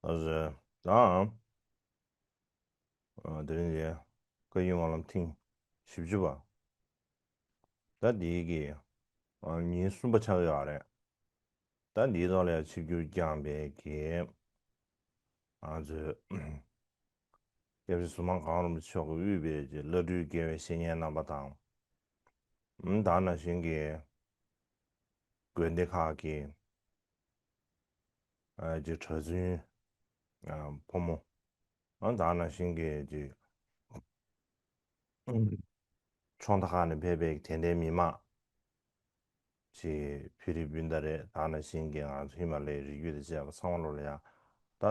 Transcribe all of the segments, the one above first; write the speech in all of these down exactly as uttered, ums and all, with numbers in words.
ལགས་སོ། ད་ཨ་དེ་རིང་འདི་བཀའ་བརྒྱུད་སྨོན་ལམ་ཐེངས་བཞི་བཅུ་པ། ད་འདིའི་གི་ཨ་ཉིན་གསུམ་པ་ཆགས་ཀྱི་ཡོད་རེད། ད་འདིའི་ཐོག་ལ་ཡང་ཆིབས་བསྒྱུར་བསྐྱངས་པའི་གི་ང་ཚོའི་སྐྱབས་རྗེ་ཟུར་དམངས་གང་རུང་མཆོག་གིས་དབུས་པའི་གི་བླ་སྤྲུལ་དགེ་བའི་བཤེས་གཉེན་རྣམ་པ་དང་། ཨ་ད་ནང་བཞིན་གྱི་དགོན་སྡེ་ཁག་གི་ཨ་ཅིག་གྲྭ་བཙུན་ཨ་ཕོ་མོ། ཨ་ད་ནང་བཞིན་གྱི་ཅིག་ཕྱོགས་མཐའ་ཁག་ནས་ཕེབས་པའི་དད་ལྡན་མི་མང་ཅིག་བོད་རིགས་སྤུན་ཟླ་རེད། ད་ནང་བཞིན་གྱི་ང་ཚོ་ཧི་མ་ལ་ཡའི་རི་རྒྱུད་དང་བཅས་པ་ཚང་མ་ལོ་ལ་ཡང་ད་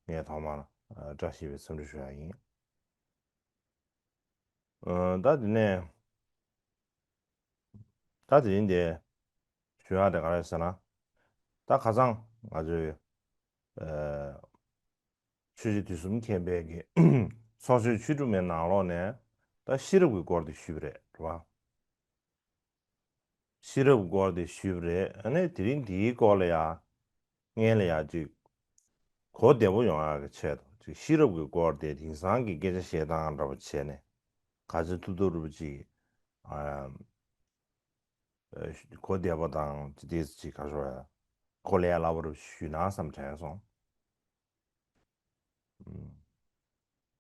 ངས་ཐོག་མར་ཨ་བཀྲ་ཤིས་པའི་འཚམས་འདྲི་ཞུ་ཡ་ཡིན། ཨ་ད་དེ་ནས་ད་དེ་རིང་འདི་ཞུ་ཡག་དེ་ག་རེ་ཟེར་ན། ད་ཁ་སང་ང་ཚོའི་ཨ་ཆོས་རྗེ་དུས་གསུམ་མཁྱེན་པའི་གི་ཚོགས་ཆོས་ཆོས་དྲུག་མའི་ནང་ལོགས་ནས་ད་ཤེས་རབ་ཀྱི་སྐོར་དེ་ཞུས་པ་རེད། རེད་བ། ཤེས་རབ་སྐོར་དེ་ཞུས་པ་རེད། ཨ་ནི་དེ་རིང་འདིའི་སྐོར་ལ་ཡ་སྔོན་ལ་ཡ་ཅིག་གོ་བདེ་པོ་ཡོང་ཡག་གི་ཆེད་དུ་ཅིག་ཤེས་རབ་ཀྱི་སྐོར་དེ་དེང་སང་གི་སྐད་ཆ་བཤད་སྟངས་འདྲ་པོ་བྱས་ནས་ག་ཚོད་ཐུབ་ཐུབ་རུ་ཅིག་ཨ་གོ་བདེ་པོ་དང་ཅིག་དེ་ཅིག་ག་ཤོ་ཡ་གོ་ལས་སླ་པོ་རུ་ཞུས་ན་བསམ་དྲན་སོང་།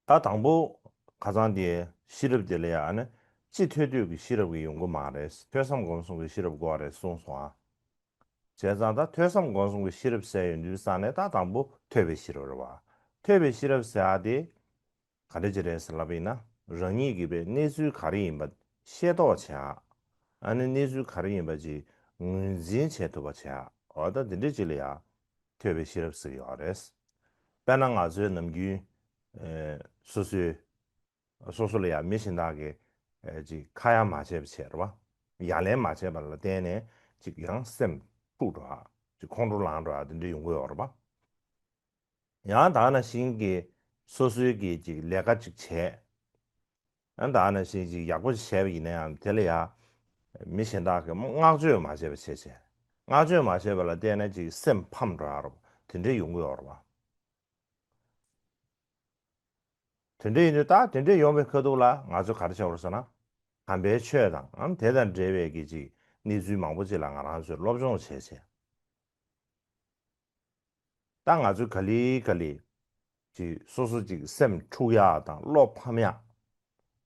ད་དང་པོ་ཁ་སང་དེ་ཤེས་རབ་དེ་ལ་ཡང་ཨ་ནི་སྤྱི་ཐོས་ཐོས་ཀྱི་ཤེས་རབ་ཀྱི་ཡོང་གི་མ་རེད། ཐོས་བསམ་སྒོམ་གསུམ་གྱི་ཤེས་རབ་དགོས་པ་རེད་གསུངས་སོང་ཨ། བྱས་ཙང་ད་ཐོས་བསམ་སྒོམ་གསུམ་གྱི་ཤེས་རབ་ཟེར་ཡོང་དུས་ཙང་ནས་ད་དང་པོ་ཐོས་པའི་ཤེས་རབ་རེད་བ། ཐོས་པའི་ཤེས་རབ་ཟེར་ཡ་དེ་ག་འདྲ་ཅིག་རེད་ཟེར་ལབ་པ་ཡིན་ན། རང་ཉིད་ཀྱི་པའི་གནས་ཚུལ་ག་རེ་ཡིན་པ་ཤེས་རྟོགས་བྱེད་ཡ། ཨ་ནི་གནས་ཚུལ་ག་རེ་ཡིན་པ་ཅིག་ངོས་འཛིན་བྱེད་ཐུབ་པ་བྱེད་ཡ། འོ་ད་འདི་འདྲ་ཅིག་ལ་ཡ་ཐོས་པའི་ཤེས་རབ་ཟེར་གྱི་ཡོད་རེད། དཔེར་ན་ང་ཚོའི་ནམ་རྒྱུན་ཨེ་སོ་སོའི་སོ་སོ་ལ་ཡང་མི་གཞན་དག་གིས་ཨེ་ཅིག་ཁ་ཡ་མ་བྱས་པ་བྱས་རེད་བ། ཡ་ལན་མ་བྱས་པ་ལ་བརྟེན་ནས་ཅིག་ཡང་སེམས་འཁྲུག་འགྲོ་ཨ། ཅིག་ཁོང་ཁྲོ་ལངས་འགྲོ་ཨ། དེ་འདྲ་ཡོང་གི་ཡོད་རེད་བ། ཡང་ད་ནང་བཞིན་གྱི་སོ་སོའི་གི་ཅིག་ལས་ཀ་ཅིག་བྱས། ཡང་ད་ནང་བཞིན་ཅིག་ཡག་པོ་ཅིག་བྱས་པ་ཡིན་ན་ཡང་དེ་ལ་ཡང་མི་གཞན་དག་གིས་བསྔགས་བརྗོད་མ་བྱས་པ་བྱས་བྱས། བསྔགས་བརྗོད་མ་བྱས་པ་ལ་བརྟེན་ནས་ཅིག་སེམས་ཕམ་འགྲོ་ཡ་རོ། དེ་འདྲའི་ཡོང་གི་ཡོད་རེད་བ། དེ་འདྲ་ཡིན་དུས་ད་དེ་འདྲ་ཡོང་བའི་ཁ་ཐུག་ལ་ང་ཚོས་ག་རེ་བྱ་དགོས་ཟེར་ན། དམ་པའི་ཆོས་དང་ཨང་དེ་དང་འབྲེལ་བའི་གི་ཅིག་གནས་ཚུལ་མང་པོ་ཅིག་ལ་ང་རང་ཚོས་སློབ་སྦྱོང་བྱས་བྱས། ད་ང་ཚོས་ག་ལེ་ག་ལེ་ཅིག་སོ་སོ་ཅིག་སེམས་འཁྲུག་ཡག་དང་བློ་ཕམ་ཡག་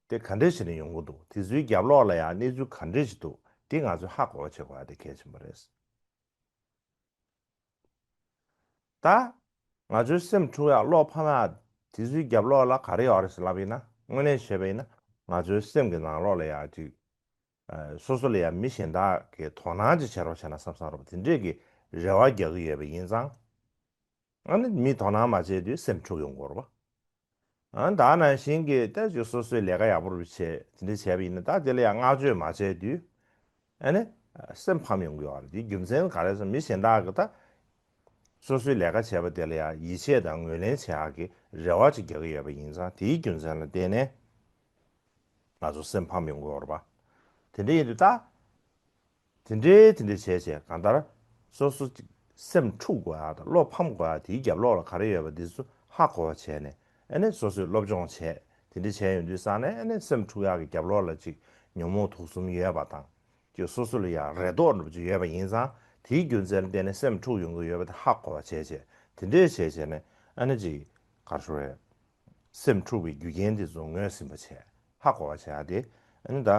དེ་ག་འདྲ་བྱས་ནས་ཡོང་གི་འདུག་དེ་ཚོའི་རྒྱབ་ལོགས་ལ་ཡང་གནས་ཚུལ་ག་འདྲ་ཞིག་འདུག་དེ་ང་ཚོས་ཧ་གོ་བ་བྱེད་དགོས་ཡ་དེ་གལ་ཆེན་པོ་རེད། ད་ང་ཚོའི་སེམས་འཁྲུག་ཡག་བློ་ཕམ་ཡག་དེ་ཚོའི་རྒྱབ་ལོགས་ལ་ག་རེ་ཡོད་རེད་ཟེར་ལབ་པ་ཡིན་ན། དངོས་གནས་བྱས་པ་ཡིན་ན་ང་ཚོའི་སེམས་ཀྱི་ནང་ལོགས་ལ་ཡང་ཅིག་ཨ་སོ་སོ་ལ་ཡང་མི་གཞན་དག་གིས་དོ་སྣང་ཅིག་བྱེད་རོགས་བྱས་ན་བསམ་བསམ་རོགས་དེ་འདྲས་ཀྱི་རེ་བ་རྒྱག་གི་ཡོད་པ་ཡིན་ཙང་། ཨ་ནི་མི་དོ་སྣང་མ་བྱས་དུས་སེམས་འཁྲུག་ཡོང་གི་རེད་བ། ཨ་ད་ནང་བཞིན་གྱི་ད་ཅིག་སོ་སོའི་ལས་ཀ་ཡག་པོ་རུ་བྱས་དེ་འདྲ་བྱས་པ་ཡིན་ན་ད་དེ་ལ་ཡང་བསྔགས་བརྗོད་མ་བྱས་དུས། ཨ་ནི་སེམས་ཕམ་ཡོང་གི་ཡོད་རེད། དེའི་རྒྱུ་མཚན་ག་རེ་ཟེར་མི་གཞན་དག་གིས་ད་སོ་སོའི་ལས་ཀ་བྱས་པ་དེ་ལ་ཡང་ཡིད་ཆེས་དང་ངོས་ལེན་བྱེད་ཡག་གི་རེ་བ་ཅིག་རྒྱག་གི་ཡོད་པ་ཡིན་ཙང་དེའི་རྒྱུ་མཚན་ལ་བརྟེན་ནས་ང་ཚོ་སེམས་ཕམ་ཡོང་གི་ཡོད་རེད་པ། དེ་འདྲ་ཡིན་དུས་ད། དེ་འདྲའི་དེ་འདྲ་བྱས་བྱས་གང་ལྟར་སོ་སོ་ཅིག་སེམས་འཁྲུག་དགོས་ཡ་དང་བློ་ཕམ་དགོས་ཡ་དེའི་རྒྱབ་ལོགས་ལ་ག་རེ་ཡོད་པ་འདི་ཚོ་ཧ་གོ་བ་བྱས་ནས་ཨ་ནི་སོ་སོས་སློབ་སྦྱོང་བྱས་དེ་འདྲ་བྱས་ཡོང་དུས་ཙང་ནས་ཨ་ནི་སེམས་འཁྲུག་ཡག་གི་རྒྱབ་ལོགས་ལ་ཅིག་ཉོན་མོངས་དུག་གསུམ་ཡོད་པ་དང་ཅིག་སོ་སོ་ལ་ཡང་རེ་དོགས་འདྲ་པོ་ཅིག་ཡོད་པ་ཡིན་ཙང་དེའི་རྒྱུ་མཚན་ལ་བརྟེན་ནས་སེམས་འཁྲུག་ཡོང་གི་ཡོད་པ་དེ་ཧ་གོ་བ་བྱས་བྱས་དེ་འདྲས་བྱས་བྱས་ནས་ཨ་ནི་ཅིག་ག་རེ་ཞུ་རེད། སེམས་འཁྲུག་པའི་རྒྱུ་རྐྱེན་དེ་ཚོ་ངོས་ཟིན་པ་བྱས་ཧ་གོ་བ་བྱས་ཡ་དེ་ཨ་ནི་ད་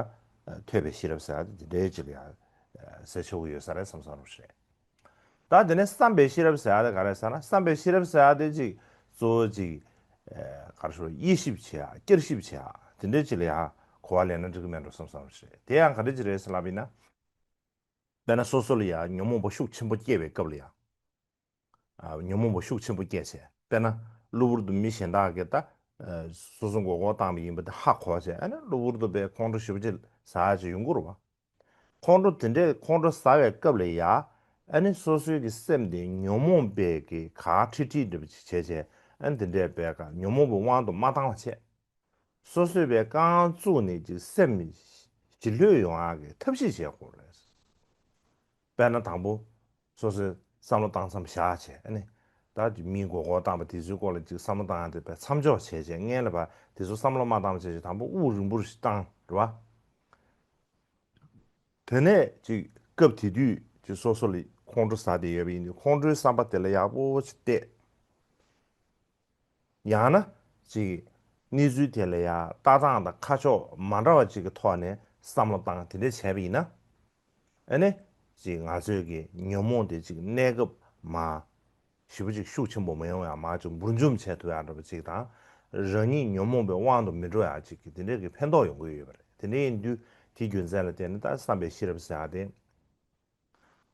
ཐོས་པའི་ཤེས་རབ་ཟེར་ཡ་དེ་དེ་འདྲའི་ཅིག་ལ་ཡ་ཟེར་ཆོག་གི་ཡོད་ས་རེད་བསམ་བསམ་རོགས་ཞེས། ད་དེ་ནས་བསམ་པའི་ཤེས་རབ་ཟེར་ཡ་དེ་ག་རེ་ཟེར་ན་བསམ་པའི་ཤེས་རབ་ཟེར་ཡ་དེ་ཅིག་གཙོ་བོ་ཅིག་ག་རེ་ཞུ་དབྱེ་ཞིབ་བྱེད་ཡ་བསྐྱར་ཞིབ་བྱེད་ཡ་དེ་འདྲའི་ཅིག་ལ་ཡ་གོ་བ་ལེན་ན་འགྲིག་གི་མེད་འགྲོ་བསམ་བསམ་རོགས་ཞེས། དེ་ཡང་ག་འདྲ་ཅིག་རེད་ཟེར་ལབ་ཡིན་ན། དཔེར་ན་སོ་སོ་ལ་ཡ་ཉོན་མོངས་པ་ཤུགས་ཆེན་པོ་སྐྱེ་བའི་སྐབས་ལ་ཡ། ཨ་ཉོན་མོངས་པ་ཤུགས་ཆེན་པོ་སྐྱེས་བྱས་དཔེར་ན་གློ་བུར་དུ་མི་གཞན་དག་གིས་ད་ཨ་སོ་སོ་མགོ་སྐོར་བཏང་བ་ཡིན་པ་དེ་ཧ་གོ་བྱས་ཨ་ནི་གློ་བུར་དུ་པའི་ཁོང་ཁྲོ་ཞེ་པོ་ཅིག་ཟ་ཡ་ཅིག་ཡོང་གི་རེད་བ། ཁོང་ཁྲོ་དེ་འདྲས་ཁོང་ཁྲོ་ཟ་བའི་སྐབས་ལ་ཡ་ཨ་ནི་སོ་སོའི་གི་སེམས་དེ་ཉོན་མོངས་པའི་གི་ག་ཁྲིད་ཁྲིད་འདྲ་པོ་ཅིག་བྱས་བྱས་ཨ་ནི་དེ་འདྲས་པའི་ག་ཉོན་མོངས་པའི་དབང་དུ་མ་བཏང་བ་བྱས། སོ་སོས་པའི་རྐང་བཙུགས་ནས་ཅིག་སེམས་ཞི་ལྷོད་ཡོང་ཡག་གི་ཐབས་ཤེས་བྱེད་དགོས་རེད། དཔེར་ན་དང་པོ་སོ་སོས་བསམ་བློ་བཏང་མཚམས་བཞག་བྱས་ཨ་ནི་ ད་མི་མགོ་སྐོར་བཏང་བ་དེ་ཚོའི་སྐོར་ལ་ཅིག་བསམ་བློ་བཏང་ཡ་དེ་བས་མཚམས་འཇོག་བྱས་བྱས་སྔན་ལ་བ་དེ་ཚོ་བསམ་བློ་མ་བཏང་བ་བྱས་བྱས་དང་པོ་དབུགས་རིང་པོ་ཞིག་བཏང་རེད་བ། དེ་ནས་ཅིག་སྐབས་དེ་དུས་ཅིག་སོ་སོ་ལ་ཁོང་ཁྲོ་ཟ་བསྡད་ཡོད་པ་ཡིན་དུས་ཁོང་ཁྲོའི་བསམ་པ་དེ་ལ་ཡག་པོ་ཅིག་བལྟས། ཡང་ན་ཅིག་གནས་ཚུལ་དེ་ལ་ཡང་ལྟ་སྟངས་དང་ཁ་ཕྱོགས་མ་འདྲ་བ་ཅིག་གི་ཐོག་ནས་བསམ་བློ་བཏང་དེ་འདྲ་བྱས་པ་ཡིན་ན། ཨ་ནི་ཅིག་ང་ཚོས་ཀྱི་ཉོན་མོངས་དེ་ཅིག་གནས་སྐབས་མ་ཞེ་པོ་ཅིག་ཤུགས་ཆེན་པོ་མ་ཡོང་ཡ་མ་ཅིག་འབུར་འཇོམས་བྱས་ཐུབ་ཡ་འདྲ་པོ་ཅིག་དང་། རང་ཉིད་ཉོན་མོངས་པའི་དབང་དུ་མི་འགྲོ་ཡ་ཅིག་གི་དེ་འདྲའི་གི་ཕན་ཐོགས་ཡོང་གི་ཡོད་པ་རེད། དེ་འདྲ་ཡིན་དུས་དེའི་རྒྱུ་མཚན་ལ་བརྟེན་ནས་ད་བསམ་པའི་ཤེས་རབ་ཟེར་ཡ་དེ།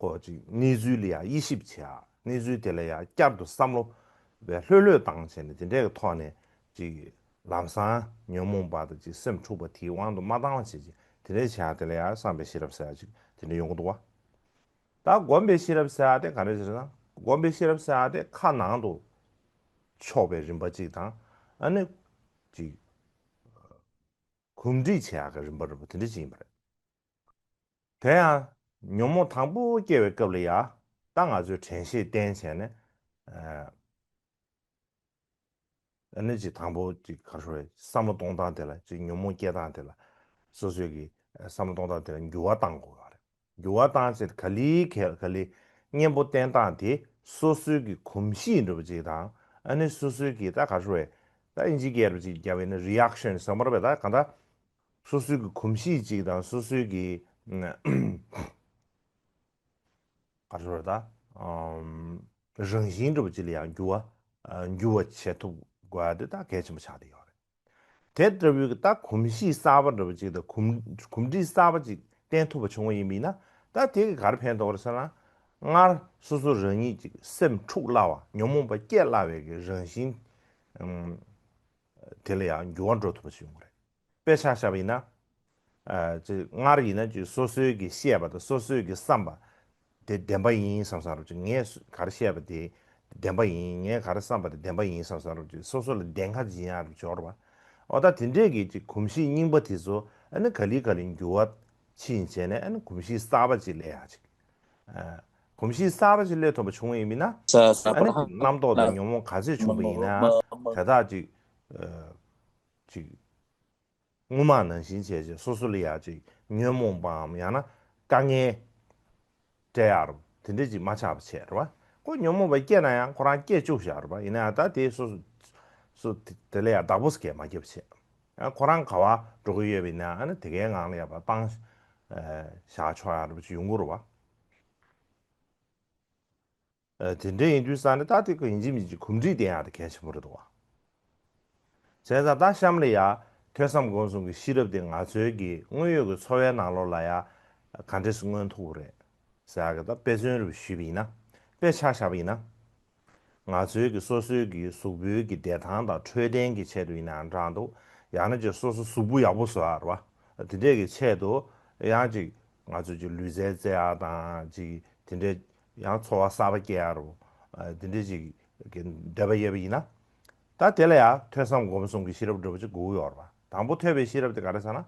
ཁོ་ཅིག་གནས་ཚུལ་ལ་ཡང་དབྱེ་ཞིབ་བྱེད་ཡ། གནས་ཚུལ་དེ་ལ་ཡང་བསྐྱར་དུ་བསམ་བློ་བས་ལྷོད་ལྷོད་བཏང་བྱས་ནས་དེ་འདྲའི་གི་ཐོག་ནས་ཅིག་ལམ་སང་ཉོན་མོངས་པ་དང་ཅིག་སེམས་འཁྲུགས་པ་དེའི་དབང་དུ་མ་བཏང་བ་བྱེད་ཅིག་དེ་འདྲའི་བྱེད་ཡ་དེ་ལ་ཡང་བསམ་པའི་ཤེས་རབ་ཟེར་ཡ་ཅིག་དེ་འདྲ་ཡོང་གི་འདུག་བ། ད་སྒོམ་པའི་ཤེས་རབ་ཟེར་ཡ་དེ་ག་འདྲ་ཞིག་རེད་ན། སྒོམ་པའི་ཤེས་རབ་ཟེར་ཡ་དེ་ཁ་ནང་དུ་ཕྱོགས་པའི་རིམ་པ་ཅིག་དང་། ཨ་ནི་ཅིག་གོམས་འདྲིས་བྱེད་ཡག་གི་རིམ་པ་རིམ་པ་དེ་འདྲ་ཅིག་ཡིན་པ་རེད། དེ་ཡང་ཉོན་མོངས་དང་པོ་སྐྱེ་བའི་སྐབས་ལ་ཡ། ད་ང་ཚོས་དྲན་ཤེས་བསྟེན་བྱས་ནས། ཨ་ནི་ཅིག་དང་པོ་ཅིག་ག་རེ་ཟེར་བསམ་བློ་གཏོང་སྟངས་དེ་ལ་ཅིག་ཉོན་མོངས་སྐྱེ་སྟངས་དེ་ལ་སོ་སོའི་གི་བསམ་བློ་གཏོང་སྟངས་དེ་ལ་འགྱུར་བ་གཏང་དགོས་པ་རེད། འགྱུར་བ་བཏང་ཚེ་ག་ལེ་ག་ལེ་གཉེན་པོ་བསྟེན་སྟངས་དེ་སོ་སོའི་གི་གོམས་གཤིས་འདྲ་པོ་ཅིག་དང་། ཨ་ནི་སོ་སོའི་གི་ད་ག་རེ་ཟེར། ད་ཨིན་ཇི་སྐད་རུ་ཅིག་རྒྱབ་ཡིན་ན་རི་ཨེག་ཤན་ཟེར་བ་རེད་པས། ད་གང་ལྟར་སོ་སོའི་གི་གོམས་གཤིས་ཅིག་དང་སོ་སོའི་གི་ག་རེ་ཟེར། ད་རང་བཞིན་འདྲ་པོ་ཅིག་ལ་ཡང་འགྱུར་བ་འགྱུར་བ་བྱེད་ཐུབ་དགོས་ཡ་དེ་ད་གལ་ཆེན་པོ་ཆགས་བསྡད་ཡོད་རེད། དེ་ལྟ་བུའི་ད་གོམས་གཤིས་གསར་པ་འདྲ་པོ་ཅིག་དང་གོམས་གོམས་འདྲིས་གསར་པ་ཅིག་བསྟེན་ཐུབ་པ་བྱུང་བ་ཡིན་པ་ཡིན་ན། ད་དེ་གིས་ག་རེ་ཕན་ཐོགས་རེད་ཟེར་ན། སྔར་སོ་སོ་རང་ཉིད་ཅིག་སེམས་འཁྲུག་སླ་བ། ཉོན་མོངས་པ་སྐྱེ་སླ་བའི་གི་རང་བཞིན་དེ་ལ་ཡང་འགྱུར་བ་འགྲོ་ཐུབ་པ་ཞིག་ཡོང་གི་རེད། དཔེ་ཆ་བཞག་པ་ཡིན་ན། ཨ་ཅིག་སྔར་ཡིན་ན་ཅིག་སོ་སོའི་གི་བཤད་པ་དང་སོ་སོའི་གི་བསམ་པ་དེ་བདེན་པ་ཡིན་བསམ་བསམ་རབ་ཅིག་ངས་ག་རེ་བཤད་པ་དེ་བདེན་པ་ཡིན། ངས་ག་རེ་བསམ་པ་དེ་བདེན་པ་ཡིན་བསམ་བསམ་རབ་ཅིག་སོ་སོ་ལ་བདེན་ཁ་འབྱིན་ཡག་རབ་ཅིག་ཡོད་རེད་པ། འོ་ད་དེ་འདྲས་ཀྱི་ཅིག་གོམས་གཤིས་རྙིང་པ་དེ་ཚོ་ཨ་ནི་ག་ལེ་ག་ལེ་འགྱུར་བ་ཕྱིན་བྱས་ནས། ཨ་ནི་གོམས་གཤིས་གསར་པ་ཅིག་སླེབས་ཡག་ཅིག་ཨ་གོམས་གཤིས་གསར་པ་ཅིག་སླེབས་ཐུབ་པ་བྱུང་བ་ཡིན་པ་ཡིན་ན། ཨ་ནི་ཅིག་རྣམ་རྟོག་དང་ཉོན་མོངས་ག་ཚོད་བྱུང་བ་ཡིན་ན་དེ་དག་ཅིག་ཨ་ཅིག་སྔོན་མ་ནང་བཞིན་བྱས་བྱས་སོ་སོ་ལ་ཡ་ཅིག་ཉོན་མོངས་པའམ་ཡང་ན་དཀའ་ངལ་སྤྲད་ཡག་རུ་དེ་འདྲས་ཅིག་མ་ཆགས་པ་བྱས་རེད་པ། ཁོ་ཉོན་མོངས་པ་སྐྱེས་ན་ཡང་ཁོ་རང་སྐྱེ་བཅུག་བཞག་རེད་པ། ཡིན་ན་ཡང་ད་དེ་སོ་སོ་སོ་དེ་དེ་ལ་ཡ་བདག་པོ་སྐྱེ་མ་སྐྱེ་བ་བྱས། ཡང་ཁོ་རང་ག་བ་འགྲོ་གི་ཡོད་པ་ཡིན་ན། ཨ་ནི་དེ་གའི་ངང་ལ་ཡ་བ་བཏང་བཞག་ཆོག་ཡག་རུ་ཅིག་ཡོང་གི་རེད་པ། ཨ་དེ་འདྲ་ཡིན་དུས་ཙང་ནས་ད་དེ་ཀ་ཡིན་གཅིག་མིན་གཅིག་གོམས་འདྲིས་བསྟེན་ཡག་དེ་གལ་ཆེན་པོ་རེད་འདུག་བ། བྱས་ཙང་ད་གཤམ་ལ་ཡ་ཐོས་བསམ་སྒོམ་གསུམ་གྱི་ཤེས་རབ་དེ་ང་ཚོའི་གི་དངོས་ཡོད་ཀྱི་འཚོ་བའི་ནང་ལོགས་ལ་ཡ་ག་འདྲས་སེ་མངོན་ཐུབ་ཀྱི་རེད་ཟེར་ཡག་གི་ད་དཔེ་མཚོན་རུ་ཞུས་པ་ཡིན་ན། དཔེ་ཆ་བཞག་པ་ཡིན་ན། ང་ཚོའི་གི་སོ་སོའི་གི་གཟུགས་པོའི་གི་བདེ་ཐང་དང་འཕྲོད་བསྟེན་གྱི་ཆེད་དུ་ཡིན་ནའང་འདྲ་འདུག་ཡང་ན་ཅིག་སོ་སོ་གཟུགས་པོ་ཡག་པོ་བཟོ་ཡག་རེད་པ། དེ་འདྲས་ཀྱི་ཆེད་དུ་ཡང་ཅིག་ང་ཚོ་ཅིག་ལུས་རྩལ་རྩེ་ཡག་དང་ཅིག་དེ་འདྲས། ཡང་འཚོ་བ་གསར་པ་སྐྱེལ་ཡག་རུ། ཨ་དེ་འདྲས་ཅིག་གི་འདོད་པ་ཡོད་པ་ཡིན་ན། ད་དེ་ལ་ཡང་ཐོས་བསམ་སྒོམ་གསུམ་གྱི་ཤེས་རབ་འདྲ་པོ་ཅིག་དགོས་ཀྱི་ཡོད་རེད་པ། དང་པོ་ཐོས་པའི་ཤེས་རབ་དེ་ག་རེ་ཟེར་ན།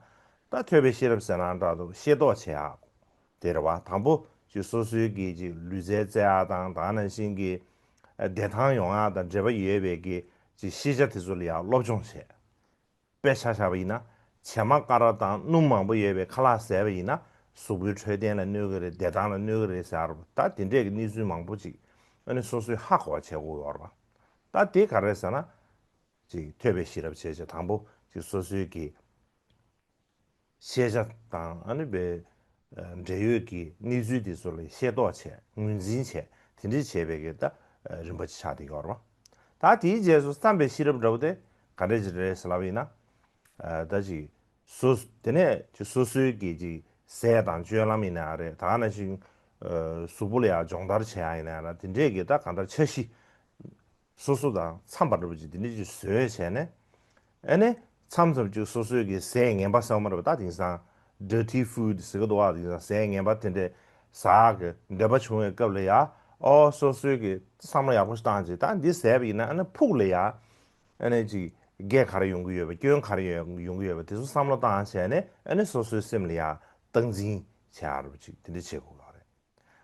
ད་ཐོས་པའི་ཤེས་རབ་ཟེར་ན་འདྲ་འདུག་ཤེས་རྟོགས་བྱེད་ཡག་དེ་རེད་པ། དང་པོ་ཅིག་སོ་སོའི་གི་ཅིག་ལུས་རྩལ་རྩེ་ཡག་དང་། དེ་ནང་བཞིན་གྱི་ཨ་བདེ་ཐང་ཡོང་ཡག་དང་འབྲེལ་བ་ཡོད་པའི་གི་ཅིག་ཤེས་བྱ་དེ་ཚོ་ལ་ཡང་སློབ་སྦྱོང་བྱས། དཔེ་ཆ་བཞག་པ་ཡིན་ན། བྱེ་མ་ཀ་ར་དང་སྣུམ་མང་པོ་ཡོད་པའི་ཁ་ལག་བཟས་པ་ཡིན་ན། གཟུགས་པོའི་འཕྲོད་བསྟེན་ལ་གནོད་ཀྱི་རེད། བདེ་ཐང་ལ་གནོད་ཀྱི་རེད་ཟེར་བ། ད་དེ་འདྲས་ཀྱི་གནས་ཚུལ་མང་པོ་ཅིག་ཨ་ནི་སོ་སོས་ཧ་གོ་བ་བྱེད་དགོས་ཡོད་རེད་པ། ད་དེ་ག་རེ་ཟེར་ན། ཅིག་ཐོས་པའི་ཤེས་རབ་བྱས་བྱས་དང་པོ་ཅིག་སོ་སོའི་གི་ཤེས་བྱ་དང་། ཨ་ནི་པའི་ཨ་འབྲེལ་ཡོད་ཀྱི་གནས་ཚུལ་དེ་ཚོ་ལ་ཤེས་རྟོགས་བྱས། ངོས་འཛིན་བྱས། དེ་འདྲས་བྱས་པའི་གི་ད་ཨ་རིམ་པ་ཅིག་ཆགས་བསྡད་ཡོད་རེད་པ། ད་དེའི་རྗེས་སུ་བསམ་པའི་ཤེས་རབ་འདྲ་པོ་དེ་ག་འདྲས་ཅིག་རེད་ཟེར་ལབ་པ་ཡིན་ན། ཨ་ད་ཅིག་སོ་དེ་ནས་ཅིག་སོ་སོའི་གི་ཅིག་ཟས་དང་སྤྱོད་ལམ་ཡིན་ན་རེད། དེ་ནང་བཞིན་ཨ་གཟུགས་པོ་ལ་ཡང་སྦྱོང་བརྡར་བྱེད་ཡག་ཡིན་ན་རེད། དེ་འདྲས་ཀྱི་ད་གང་ལྟར་འཆར་གཞི། སོ་སོ་དང་འཚམས་པ་འདྲ་པོ་ཅིག་དེ་འདྲ་ཅིག་བཟོས་བྱས་ནས། ཨ་ནི་མཚམས་མཚམས་ཅིག་སོ་སོའི་གི་ཟས་ངན་པ་ཟེར་བ་མ་རེད་པ། ད་དེང་སང་dirty food་ཟེར་གི་འདུག་བ། དེང་སང་ཟས་ངན་པ་དེ་འདྲ་ཟ་གི་འདོད་པ་བྱུང་བའི་སྐབས་ལ་ཡ། ཨོ་སོ་སོའི་གི་བསམ་བློ་ཡག་པོ་ཞིག་བཏང་བྱས། ད་འདི་ཟས་པ་ཡིན་ན་ཨ་ནི་ཕུགས་ལ་ཡ་ཨ་ནི་ཅིག་བགེགས་ག་རེ་ཡོང་གི་ཡོད་པ། སྐྱོན་ག་རེ་ཡོང་ཡོང་གི་ཡོད་པ་དེ་ཚོ་བསམ་བློ་བཏང་བྱས་ནས། ཨ་ནི་སོ་སོའི་སེམས་ལ་ཡ་སྟངས་འཛིན་བྱེད་ཡག་རེད་པ། ཅིག་དེ་འདྲ་བྱེད་དགོས་ཀྱི་རེད།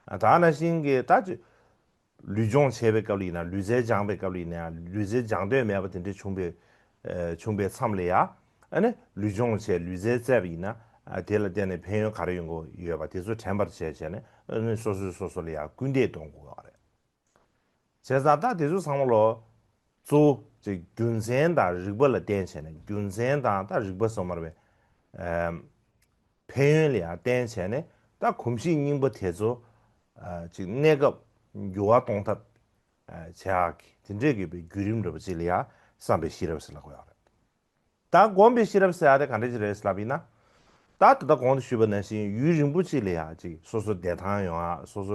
ཨ་དེ་ནང་བཞིན་གི་ད་ཅིག་ལུས་སྦྱོང་བྱས་པའི་སྐབས་ལ་ཡིན་ན། ལུས་རྩལ་སྦྱངས་པའི་སྐབས་ལ་ཡིན་ན་ཡང་། ལུས་རྩལ་སྦྱང་འདོད་མེད་པ་དེ་འདྲ་བྱུང་བའི་ཨ་བྱུང་བའི་མཚམས་ལ་ཡང་། ཨ་ནི་ལུས་སྦྱོང་བྱས། ལུས་རྩལ་རྩེད་པ་ཡིན་ན། ཨ་དེ་ལ་བརྟེན་ནས་ཕན་ཡོན་ག་རེ་ཡོང་གི་ཡོད་པ་དེ་ཚོ་དྲན་པར་བྱས་བྱས་ནས། ཨ་ནི་སོ་སོས་སོ་སོ་ལ་ཡང་སྐུལ་འདེད་གཏོང་དགོས་པ་རེད། བྱས་ཙང་ད་དེ་ཚོ་ཚང་མ་ལོ་གཙོ་བོ་ཅིག་རྒྱུ་མཚན་དང་རིགས་པ་ལ་བརྟེན་བྱས་ནས། རྒྱུ་མཚན་དང་ད་རིགས་པ་ཟེར་མ་རེད་པས། ཨམ། ཕན་ཡོན་ལ་ཡང་བརྟེན་བྱས་ནས། ད་གོམས་གཤིས་རྙིང་པ་དེ་ཚོ་ཨ་ཅིག་གནས་སྐབས་འགྱུར་བ་གཏོང་ཐབས་ཨ་བྱེད་ཡག་གི་དེ་འདྲས་ཀྱི་བརྒྱུད་རིམ་འདྲ་པོ་ཅིག་ལ་ཡང་བསམ་པའི་ཤེས་རབ་ཟེར་ལབ་དགོས་ཡག་རེད། ད་སྒོམ་པའི་ཤེས་རབ་ཟེར་ཡག་དེ་ག་འདྲ་ཅིག་རེད་ལབ་ཡིན་ན། ད་ད་ལྟ་གོང་དུ་ཞུས་པ་ནང་བཞིན་ཡུན་རིང་པོ་ཅིག་ལ་ཡང་ཅིག་སོ་སོ་བདེ་ཐང་ཡོང་ཡག། སོ་སོ་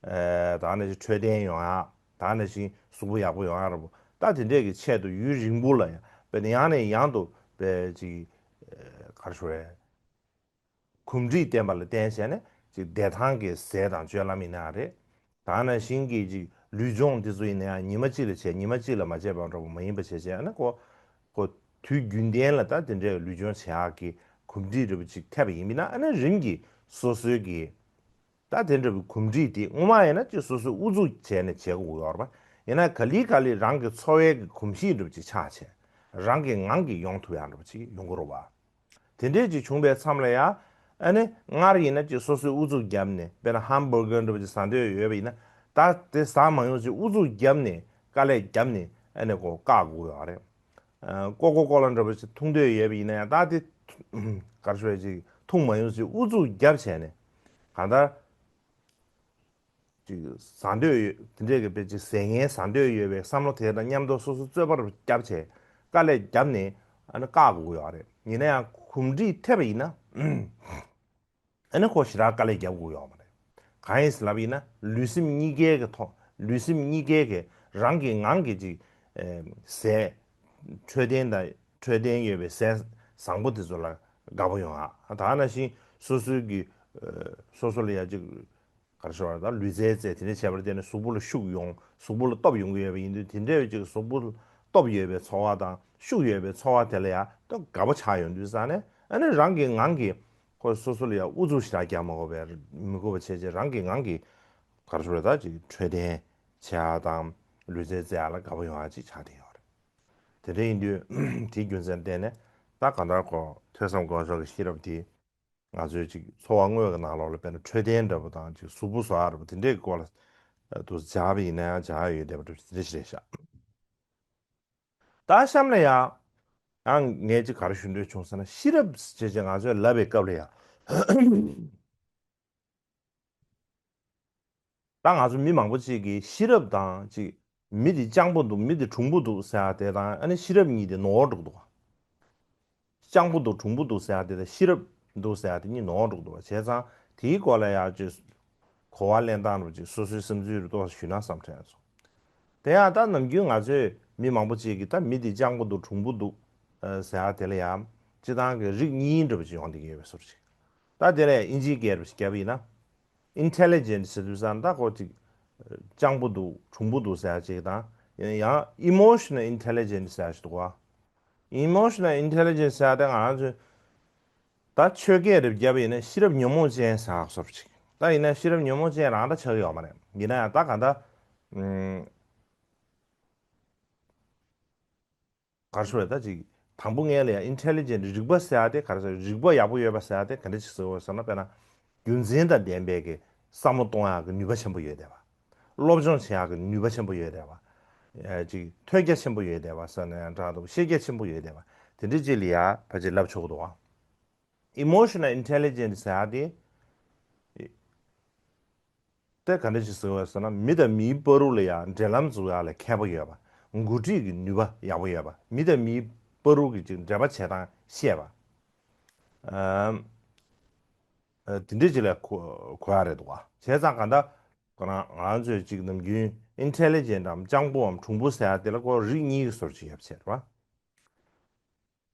ཨ་ད་ནང་བཞིན་འཕྲོད་བསྟེན་ཡོང་ཡག། ད་ནང་བཞིན་གཟུགས་པོ་ཡག་པོ་ཡོང་ཡག་ར་བོ། ད་དེ་འདྲས་ཀྱི་ཆེད་དུ་ཡུན་རིང་པོ་ལ་ཡང་དཔེར་ན་ཡང་ནས་ཡང་དུ་དཔེ་ཅིག་ཨ་ག་རེ་ཞུ་དགོས་རེད། གོམས་འདྲིས་བསྟེན་པ་ལ་བརྟེན་བྱས་ནས་ཅིག་བདེ་ཐང་གི་ཟས་དང་སྤྱོད་ལམ་ཡིན་ན་རེད། ད་ནང་བཞིན་གྱི་ཅིག་ལུས་སྦྱོང་འདི་ཚོ་ཡིན་ན་ཡང་ཉི་མ་གཅིག་ལ་བྱས། ཉི་མ་གཅིག་ལ་མ་བྱས་པ་འདྲ་པོ་མ་ཡིན་པ་བྱས་བྱས། ཨ་ནི་ཁོ་ཁོ་དུས་རྒྱུན་ལྡན་ལ་ད་དེ་འདྲའི་ལུས་སྦྱོང་བྱེད་ཡག་གི་གོམས་འདྲིས་འདྲ་པོ་ཅིག་ཐེབས་པ་ཡིན་པ་ཡིན་ན། ཨ་ནི་རིམ་གྱིས་སོ་སོའི་གི་ད་དེ་འདྲ་པོའི་གོམས་འདྲིས་དེ་སྔོན་མ་ཡིན་ན་ཅིག་སོ་སོས་ཨུ་ཚུགས་བྱས་ནས་བྱེད་དགོས་ཡོད་རེད་པ། ཡིན་ན་ག་ལེ་ག་ལེ་རང་གི་འཚོ་བའི་གི་གོམས་གཤིས་འདྲ་པོ་ཅིག་ཆགས་བྱས། རང་གི་ངང་གིས་ཡོང་ཐུབ་ཡག་འདྲ་པོ་ཅིག་ཡོང་གི་རེད་པ། དེ་འདྲས་ཅིག་བྱུང་བའི་མཚམས་ལ་ཡང་། ཨ་ནི་སྔར་ཡིན་ན་ཅིག་སོ་སོས་ཨུ་ཚུགས་བརྒྱབ་ནས། དཔེར་ན་ཧམ་བྷར་གར་འདྲ་པོ་ཅིག་ཟ་འདོད་ཡོད་པ་ཡིན་ན། ད་དེ་ཟ་མ་ཡོང་ཅིག་ཨུ་ཚུགས་བརྒྱབ་ནས། དཀའ་ལས་བརྒྱབ་ནས། ཨ་ནི་ཁོ་བཀག་དགོས་ཡོད་རེད། ཨ་ཀོ་ཀོ་ཀོ་ལ་འདྲ་པོ་ཅིག་འཐུང་འདོད་ཡོད་པ་ཡིན་ན་ཡང་། ད་དེ་ག་རེ་ཞུ་དགོས་རེད། ཅིག་འཐུང་མ་ཡོང་ཅིག་ཨུ་ཚུགས་བརྒྱབ་བྱས་ནས། གང་ལྟར་ཅིག་ཟ་འདོད་ཡོད། དེ་འདྲས་ཀྱི་དཔེ་ཅིག་ཟས་ངན་ཟ་འདོད་ཡོད་པའི་བསམ་བློ་དེ་དང་མཉམ་དུ་སོ་སོ་རྩོད་པ་རུ་བརྒྱབ་བྱས། དཀའ་ལས་བརྒྱབ་ནས་ཨ་ནི་བཀག་དགོས་ཡོད་རེད། ཡིན་ན་ཡང་གོམས་འདྲིས་ཐེབས་པ་ཡིན་ན། ཨ་ནི་ཁོ་ཞེ་དྲག་དཀའ་ལས་རྒྱབ་དགོས་ཡོད་མ་རེད། གང་ཡིན་ཟེར་ལབ་ཡིན་ན། ལུས་སེམས་གཉིས་ཀའི་གི་ཐོག་ལུས་སེམས་གཉིས་ཀའི་གི་རང་གི་ངང་གིས་ཅིག་ཨེ་ཟས། འཕྲོད་བསྟེན་དང་། འཕྲོད་བསྟེན་ཡོད་པའི་ཟས་བཟང་པོ་དེ་ཚོ་ལ་དགའ་པོ་ཡོང་ཡག། ད་ནང་བཞིན་སོ་སོའི་གི་ཨེ་སོ་སོ་ལ་ཡ་ཅིག་ག་རེ་ཞུ་དགོས་རེད། ད་ལུས་རྩལ་རྩེད། དེ་འདྲ་བྱས་པར་བརྟེན་ནས་གཟུགས་པོ་ལ་ཤུགས་ཡོང་། གཟུགས་པོ་ལ་སྟོབས་ཡོང་གི་ཡོད་པ་ཡིན་དུས། དེ་འདྲ་བའི་ཅིག་གཟུགས་པོ་ལ་སྟོབས་ཡོད་པའི་འཚོ་བ་དང་ཤུགས་ཡོད་པའི་འཚོ་བ་དེ་ལ་ཡང་ཏོག་དགའ་པོ་ཆགས་ཡོང་དུས་ཙང་ནས། ཨ་ནི་རང་གི་ངང་གིས་ཁོ་སོ་སོ་ལ་ཡང་ཨུ་ཚུགས་ཞེ་དྲག་རྒྱག་མ་དགོས་པའི། མི་དགོས་པ་བྱས་བྱས། རང་གི་ངང་གིས་ག་རེ་ཞུ་དགོས་རེད། ད་ཅིག་འཕྲོད་བསྟེན་བྱེད་ཡག་དང་ལུས་རྩལ་རྩེད་ཡག་ལ་དགའ་པོ་ཡོང་ཡག་ཅིག་ཆགས་བསྡད་ཡོད་རེད། དེ་འདྲ་ཡིན་དུས་དེའི་རྒྱུ་མཚན་བརྟེན་ནས། ད་གང་ལྟར་ཁོ་ཐོས་བསམ་སྒོམ་སྦྱོང་གི་ཤེས་རབ་དེ་ང་ཚོའི་ཅིག་འཚོ་བ་དངོས་ཀྱི་ནང་ལོགས་ལ། དཔེར་ན་འཕྲོད་བསྟེན་འདྲ་པོ་དང་། ཅིག་གཟུགས་པོ་བཟོ་ཡག་འདྲ་པོ་དེ་འདྲའི་སྐོར་ལ་དུ་སྦྱར་བ་ཡིན་ན་ཡང་སྦྱར་ཡག་ཡོད་བསྡད་པ་འདྲ་པོ་དེ་འདྲ་ཞིག་རེད་ཤག། ད་གཤམ་ལ་ཡང་ཡང་ངས་ཅིག་ག་རེ་ཞུ་འདོད་བྱུང་ཟེར་ན། ཤེས་རབ་ཅེས་ཅིག་ང་ཚོས་ལབ་པའི་སྐབས་ལ་ཡང་། ད་ང་ཚོ་མི་མང་པོ་ཅིག་གིས་ཤེས་རབ་དང་ཅིག་མི་དེ་སྤྱང་པོ་འདུག། མི་དེ་གྲུང་པོ་འདུག་ཟེར་ཡག་དེ་དང་། ཨ་ནི་ཤེས་རབ་གཉིས་དེ་ནོར་འགྲོ་གི་འདུག་ག། སྤྱང་པོ་འདུག། གྲུང་པོ་འདུག་ཟེར་ཡག་དེ་དང་། ཤེས་རབ་འདུག་ཟེར་ཡག་དེ་གཉིས་ནོར་འགྲོ་གི་འདུག་ག། བྱས་ཙང་དེའི་སྐོར་ལ་ཡང་ཅིག་གོ་བ་ལེན་སྟངས་འདྲ་པོ་ཅིག་སོ་སོའི་བསམ་ཚུལ་རུ་ཏོག་ཙམ་ཞུས་ན་བསམ་དྲན་སོང་། དེ་ཡང་ད་ནམ་རྒྱུན་ང་ཚོས་མི་མང་པོ་ཅིག་གིས་ད་མི་དེ་སྤྱང་པོ་འདུག། གྲུང་པོ་འདུག་ཨ་ཟེར་ཡག་དེ་ལ་ཡང་སྤྱིར་བཏང་གི་རིགས་གཉིས་འདྲ་པོ་ཅིག་ཡོང་བསྡད་ཀྱི་ཡོད་པའི་བཟོ་འདྲ་ཅིག། ད་དེ་ལ་ཡང་དབྱིན་ཇིའི་སྐད་རུ་བརྒྱབ་པ་ཡིན་ན། Intelligent ཟེར་དུས་ཙང་ད་ཁོ་ཅིག་སྤྱང་པོ་འདུག། གྲུང་པོ་འདུག་ཟེར་ཡག་ཅིག་དང་། ཡང་Emotional Intelligent ཟེར་ཡག་ཅིག་འདུག་ག། Emotional Intelligence ཟེར་ཡག་དེ་ང་རང་ཚོས་ད་ཆོས་སྐད་རུ་བརྒྱབ་པ་ཡིན་ན་ཤེས་རབ་ཉོན་མོངས་ཅན་ཟེར་ཡག་བཟོ་འདྲ་ཅིག། ད་ཡིན་ན་ཤེས་རབ་ཉོན་མོངས་ཅན་རང་ད་ཆགས་ཀྱི་ཡོད་མ་རེད། ཡིན་ན་ཡང་ད་གང་ལྟར་ཨམ། ག་རེ་ཞུ་དགོས་རེད། ད་ཅིག་དང་པོ་ངས་ལབ་ཡག་Intelligent རིག་པ་ཟེར་ཡག་དེ་ག་རེ་ཟེར། རིག་པ་ཡག་པོ་ཡོད་པ་ཟེར་ཡག་དེ་ག་འདྲ་ཅིག་ཟེར་དགོས་ཟེར་ན། དཔེར་ན་རྒྱུ་མཚན་དང་ལྡན་པའི་གི་བསམ་བློ་གཏོང་ཡག་གི་ནུས་པ་ཆེན་པོ་ཡོད་བསྡད་པ། སློབ་སྦྱོང་བྱེད་ཡག་གི་ནུས་པ་ཆེན་པོ་ཡོད་བསྡད་པ། ཨ་ཅིག་ཐོས་རྒྱ་ཆེན་པོ་ཡོད་བསྡད་པ་ཟེར་ན་ཡང་འདྲ་འདུག། ཤེས་རྒྱ་ཆེན་པོ་ཡོད་བསྡད་པ། དེ་འདྲ་ཅིག་ལ་ཡ་ཕལ་ཆེར་ལབ་ཆོག་གི་འདུག་ག། Emotional Intelligence ཟེར་ཡག་དེ། དེ་ག་འདྲ་ཞིག་ཟེར་བ་ཟེར་ན། མི་དང་མིའི་བར་དུ་ལ་ཡང་འབྲེལ་ལམ་འཛུགས་ཡག་ལ་མཁས་པོ་ཡོད་པ། འགོ་ཁྲིད་ཀྱི་ནུས་པ་ཡག་པོ་ཡོད་པ། མི་དང་མིའི་བར་དུ་གི་ཅིག་འབྲེལ་བ་བྱེད་སྟངས་ཤེས་པ། ཨམ། ཨ་དེ་འདྲ་ཅིག་ལ་གོ་གོ་ཡག་རེད་འདུག་ག། བྱས་ཙང་གང་ལྟར་ཁོ་རང་ང་ཚོས་ཅིག་ནམ་རྒྱུན་Intelligent འམ་སྤྱང་པོའམ་གྲུང་པོ་ཟེར་ཡག་དེ་ལ་ཁོ་རིགས་གཉིས་ཀྱི་བཟོ་འདྲ་ཅིག་ཡོད་པ་བྱས་རེད་པ།